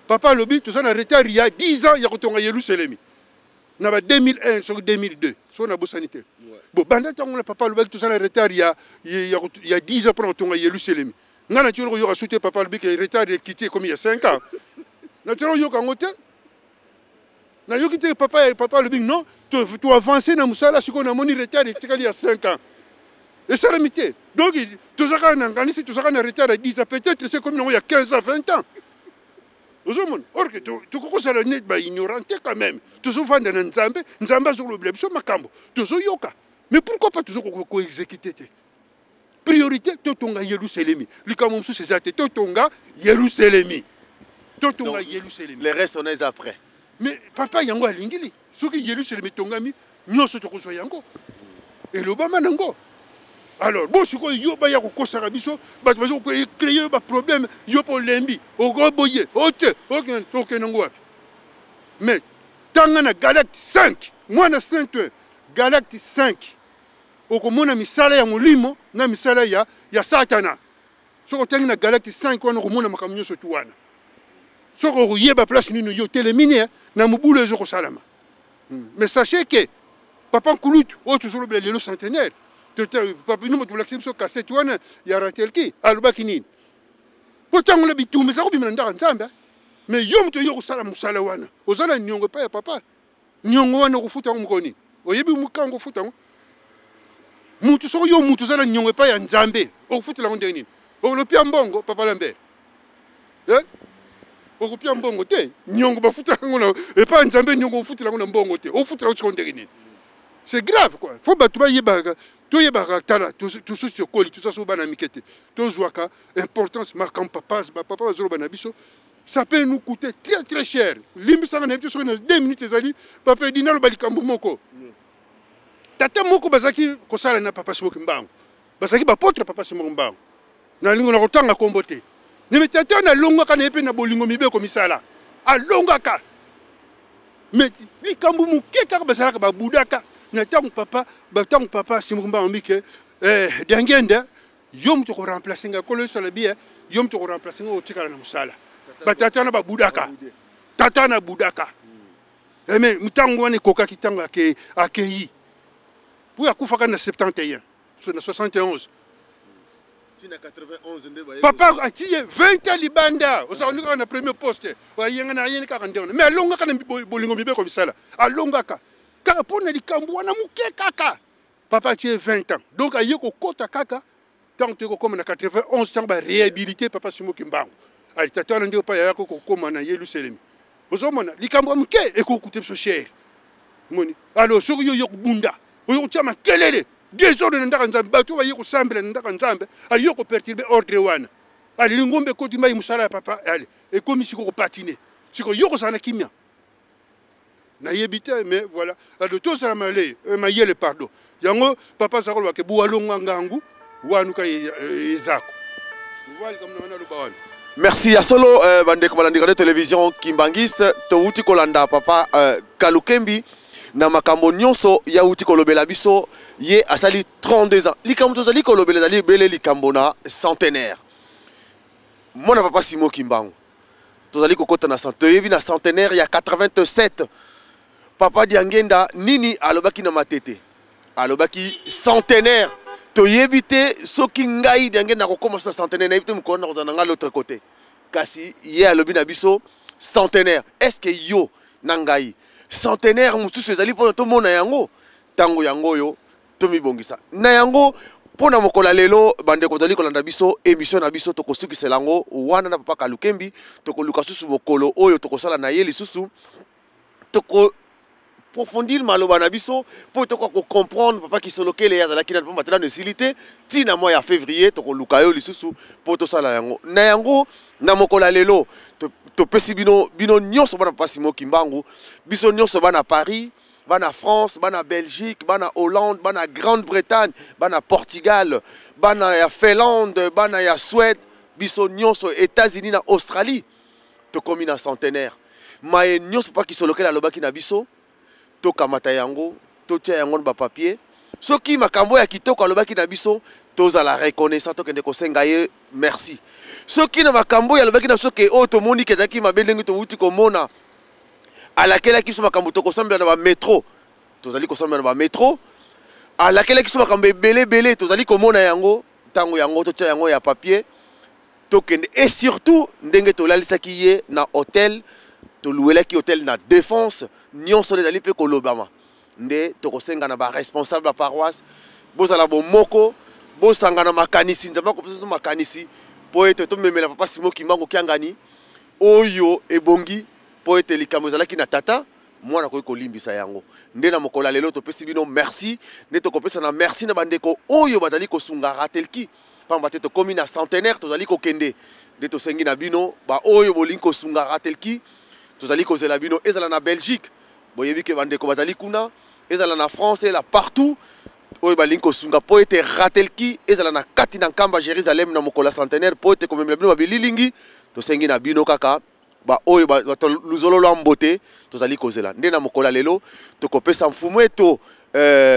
Papa alobi toza na retard ya 10 ans ya kotonga Yelusalemi na ba 2001 soki 2002, soki nabosani te. Bon, banda ntango na papa alobaki toza na retard ya 10 ans mpona kotonga Yelusalemi, ngai natioli koyoka su te papa alobi ke retard ekiti, ekomi ya 5 ans. Natioli koyoka yango te. Nayoki te papa alobi non, toavance na mosala, sikoyo namoni retard etikali ya 5 ans. Esalemi te. Donc toza kaka na nganisi, toza kaka na retard ya 10 ans, peut-être se ekomi nango ya 15 ans, 20 ans. Ozomona, or ke tokoki kozala neti baignorant te quand même. Tozovanda na Nzambe, Nzambe azokolobela biso makambo, tozoyoka, mais pourquoi pas tozo koexécute te? Priorité, totonga Yelusalemi. Likambo mosusu eza te, totonga Yelusalemi, totonga Yelusalemi. Le reste on est après. Mais papa yango alingili, soki Yelusalemi etongami, nyonso tokozwa yango, elobama nango. Alors bo sikoyo yo baya kokosaka biso, bato baza kocréer yo baproblème, yo mpo olembi, okoboye ote okende yango wapi? Mais tanga na Galate 5, mwana Saint, Galate 5, okomona misala ya molimo na misala ya Satana. Soki otangi na Galate 5 wana, okomona makambo nyonso tu wana. Soki okoyeba place nini yo telemi ne na mobulu ezokosalama. Mais sachez que papa Nkulutu oyo tozolobela lelo, centenaire, papa bino moto bolakisi biso kasete wana ya Ratelki, alobaki nini? Mpo ntango na bitumba eza kobima na ndako ya Nzambe, mais yo moto yo kosala mosala wana, oza na niongo epai ya papa. Niongo wana okofuta yango mokolo nini? Oyebi mokango ofuta yango mutu? Soki yo mutu oza na niongo epai ya Nzambe, okofutela yango ndenge nini? Okolopia mbongo, papa Lambert, eh? Okopia mbongo te. Niongo bafuta yango na epai ya Nzambe, niongo ofutela yango na mbongo te. Ofutela yango sikoyo ndenge nini? C'est grave quoi. Faut bato bayebaka, toyebaka. Tala, tosusu tokoli, toza so bana mike te. Tozwaka importance makambo papa, bapapa bazoloba na biso. Ça peut nous coûter très très cher. Limbisanga na ye biso, soki na 2 minutes ezali, papa Edi, naloba likambo moko. Tata moko bazalaki kosala na papa Simon Kimbangu, bazalaki bapotre papa Simon Kimbangu. Nalingo na kotanga kombo te, mais tata nalongaka na ye mpe na bolingo mibeko misala alongaka, mais likambo moke kaka bazalaka babudaka na ntango papa, ntango papa Simon Kimbangu mike Diangende, yo moto koremplace ngai, kolo Yesu alobi, yo moto koremplace ngai, otikala na mosala. Batata wana babudaka, tata wana abudaka. Mais ntango wana ekokaki, ntango akei, mpo akufaka na 71, na 71, papa atie 20 ans libanda. Ozalaki kaka na premier poste, ayenga na ayeni kaka nde wana, mais alongaka na bolingo mibeko misala, alongaka kaka mpo na likambo wana moke kaka. Papa atie 20 ans, donc aye kokota kaka ntango toye kokóma na 91, ntango baréhabilité papa Simo Kimbangu. Ali tata wana nde opa yayako kokóma na Yelusalemi. Ozomona likambo ya moke ekokuta biso cher moni. Alors soki yo oye kobunda, oye kotia makelele, désordre na ndako ya Nzambe, bato baye kosambela na ndako ya Nzambe, ali yo koperturbe ordre wana. Ali lingombe ekoti mai, mosala ya papa ali ekomi siko kopatine, siko yo kozala na kimia nayebi te. Mais voilà, alors tozala mayele, pardon. Yango papa aza koloba ke buwalongwa ngangu wanuka ezako likambo na wana aloba wana. Merci ya solo. Bandeko balandi radio télévision Kimbangiste, towuti kolanda papa Kalukembi na makambo nyonso yauti kolobela biso. Ye asali 32 ans. Likambo tozali kolobela ezali ebele, likambo na centenaire. Mwana papa Simo Kimbangu, tozali kokota na, toyebi na centenaire ya 87. Papa Diangenda nini alobaki na Matete? Alobaki centenaire. Toyebi te soki ngai Diangenda nakokóma so na centenaire, nayebi te mokolo nakozala na ngai l'autre côté. Kasi ye alobi na biso centenaire. Est ce que yo na ngai, centenaire mosusu ezali mpona tomona yango? Ntango yango oyo tomibongisa na yango mpo na mokolo ya lelo. Bandeko tozali kolanda biso, émission na biso tokosukisela yango wana na papa Kalukembi. Tokoluka susu mokolo oyo tokosala na ye lisusu, toko approfondir maloba na biso mpo tokoka kocomprendre papa Kisolokele ye azalaki nani, mpo matelano esili te. Ntina mwa ya février tokoluka yo lisusu mpo tosala yango na yango. Na mokolo ya lelo topesi bino, bino nyonso bana papa Simo Kimbangu, biso nyonso bana Paris, bana France, bana Belgique, bana Hollande, bana Grande-Bretagne, bana Portugal, bana ya Finlande, bana ya Suède, biso nyonso États-Unis na Australie, tokomi na centenaire. Maye nyonso papa Kisolokele alobaki na biso, tokamata yango, totia yango na bapapier. Soki makambo ya kitoko alobaki na biso, tozala reconnaissant, tokende kosenga ye merci. Soki na makambo oyo alobaki na biso ke oyo tomoni ke ezalaki mabe, ndenge towuti komona alakelaki biso makambo, tokosambela na bametro, tozali kosambela na bametro. Alakelaki biso makambo ebele ebele, tozali komona yango. Ntango yango totia yango ya papier, tokende. Et surtout ndenge tolalisaki ye na hotel, toluelaki hotel na Défense, nyonso ezali mpe kolobama. Nde tokosenga na baresponsable ya paroisse, bozala bomoko, bosangana makanisi. Nzambe akopesa biso makanisi mpo ete tomemela papa Simo Kimbangu Kiangani oyo ebongi, mpo ete likambo ezalaki na tata, mwana akoki kolimbisa yango. Nde na mokolo ya lelo topesi bino merci. Nde tokopesa na merci na bandeko oyo bazali kosunga Ratelki, pamba te tokomi na centenaire, tozali kokende. Nde tosengi na bino baoyo bolingi kosunga Ratelki, tozali kozela bino. Ezala na Belgique, boyebi ke bandeko bazali kuna, ezala na France, ezala partout oyo balingi kosunga mpo ete Ratelki ezala na kati na nkamba Jérusalem na mokolo ya centenaire, mpo ete komemela bino babililingi. Tosengi na bino kaka baoyo bato luzolo lwa mbote, tozali kozela. Nde na mokolo ya lelo tokopesa mfumu eto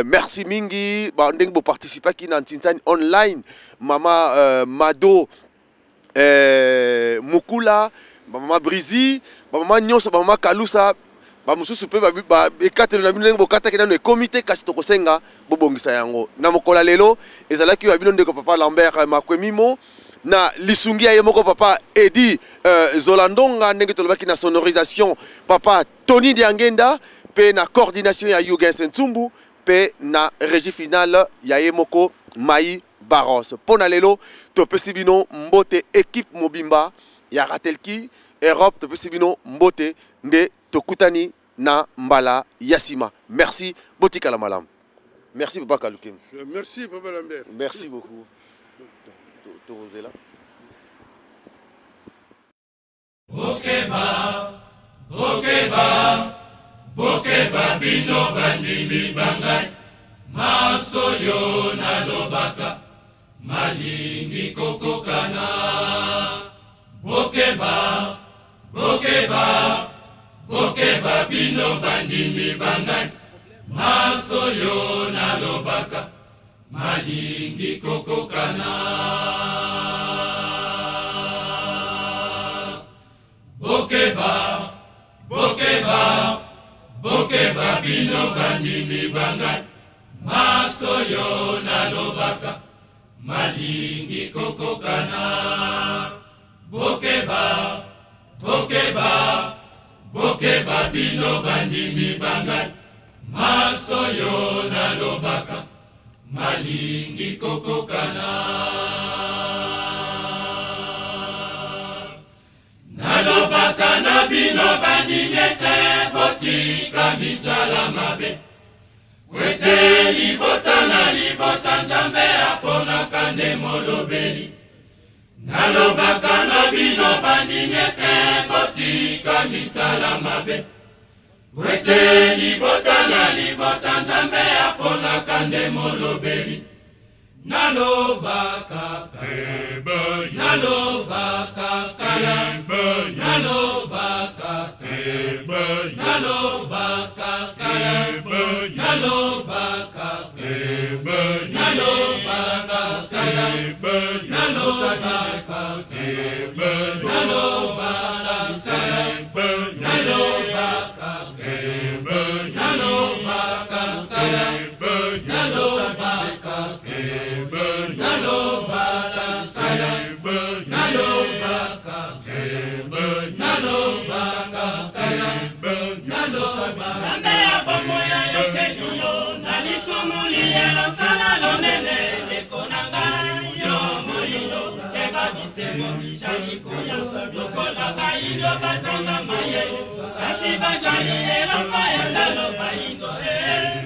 merci mingi ba ndenge boparticipaki na Ntintsani online, mama Mado Mukula, bamama Brizi, bamama nyonso, bamama Kalusa, bamosusu mpe ekatelo na bino ndenge bokataki nano ekomi te, kasi tokosenga bobongisa yango. Na mokolo ya lelo ezalaki oyo ya bino ndeko papa Lambert Makwemimo na lisungi ya ye moko papa Edi Zolandonga, ndenge tolobaki na sonorisation papa Tony Diangenda, mpe na coordination ya Yugens Ntsumbu, mpe na régie finale ya ye moko Mai Barros. Mpo na lelo topesi bino mbote, équipe mobimba ya Ratelki Europe topesi bino mbote. Nde tokutani na mbala ya nsima. Merci, botikala malamu. Merci papa Kalukemi. Merci papa Lambert. Merci beaucoup. Tokozela. Bokeba, bokeba, bokeba bino bandimi bangai, maso yo nalobaka malingi kokokana. Bokeba, bokeba, bokeba bino bandimi bangai, maso yo nalobaka malingi kokokana. Bokeba, bokeba, bokeba bino bandimi bangai, maso yo nalobaka malingi kokokana. Bokeba, bokeba, bokeba bino bandimi bangai, maso yo nalobaka. Malingi kokokana. Nalobaka na bino bandimi ete botika misala mabe. Kwete libota na libota Nzambe aponaka nde molobeli. Nalobaka na bino bandimi ete botika misala mabe. Kwete libota na libota Nzambe aponaka nde molobeli. Nalobaka nalobaka kala nalobaka nalobaka kala nalobaka nalobaka kala nalobaka nalobaka kala nalobaka nalobaka kala nalobaka nalobaka kala nalobaka nalobaka kala nalobaka. Nzambe ya bomoi ayokeli yo na lisumu liye losala lonene ndeko na ngai yo moyindo keba bisengo bijali koya lokola bayindo bazanga mayele kasi bazali eloko ya talo bayindo e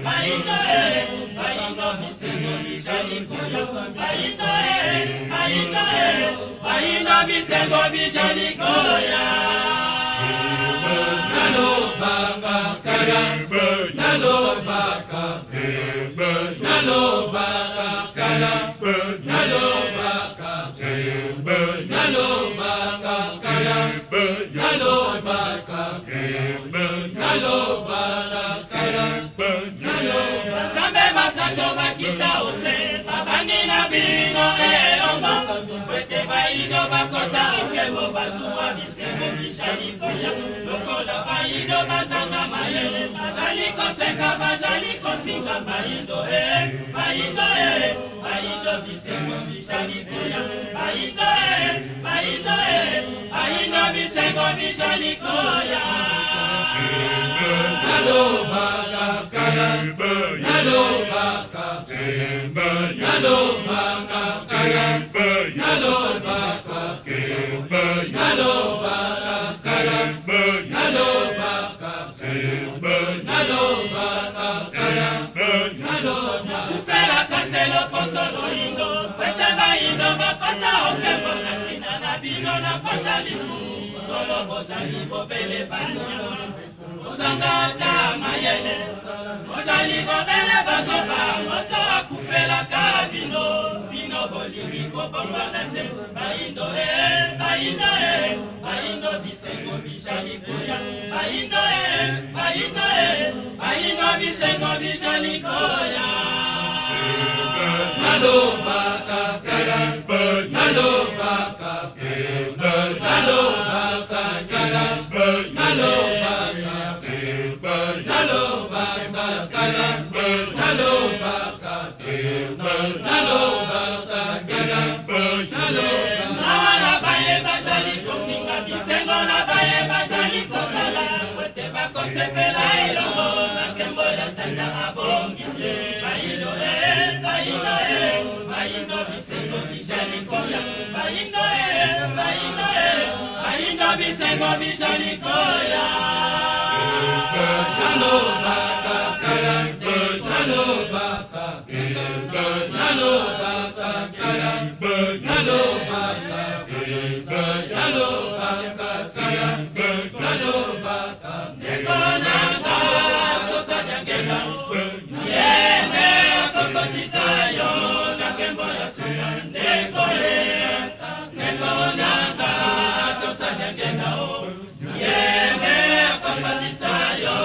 bayindo e bayindo bisengo bijali koya bayindo e bayindo e bayindo bisengo bijali koya. Nalobaka kala nalobaka nalobaka kala nalobaka nalobaka kala nalobaka nalobaka kala nalobaka. Nzambe masango bakita ose babandi na bino elongo kwete bayindo bakota okembo basuwa bisengo bijali koya lokola bayindo bazanga mayele bazali koseka bazali kofinga bayindo e bayindo e bayindo bisengo bijali koya bayindo e bayindo e bayindo bisengo bijali koya. Nalobaka kala nalobaka nalobaka kala nalobaka nalobaka kala nalobaka nalobaka kala nalobaka. Kufelaka se loposo loyindo fete bayindo bakota okembo na ntina na bino nakota liku solo bozali bobele banyama ozanga ata mayele ozali bobele bazoba moto akufelaka bino bino bolingi kobongwana te bayindo e bayindo e bayindo bisengo bijali koya bayindo e bayindo e bayindo bisengo bijali koya. Nalobaka kala nalobaka nalobaka kala nalobaka nalobaka kala nalobaka nalobaka kala nalobaka. Mawa na baye bazali kofinga bisengo na baye bazali kosala kwete bakosepela elongo na nkembo ya tata abongisi bayindo e bayindo e bayindo bisengo bijali koya bayindo e bayindo e bayindo bisengo bijali koya. Nalobaka kala nalobaka nalobaka kala nalobaka nalobaka kala nalobaka. Ndeko nanga tosanyangela yende akokotisa yo na nkembo ya suka ndeko e ndeko nanga tosanyangela o yende akokotisa yo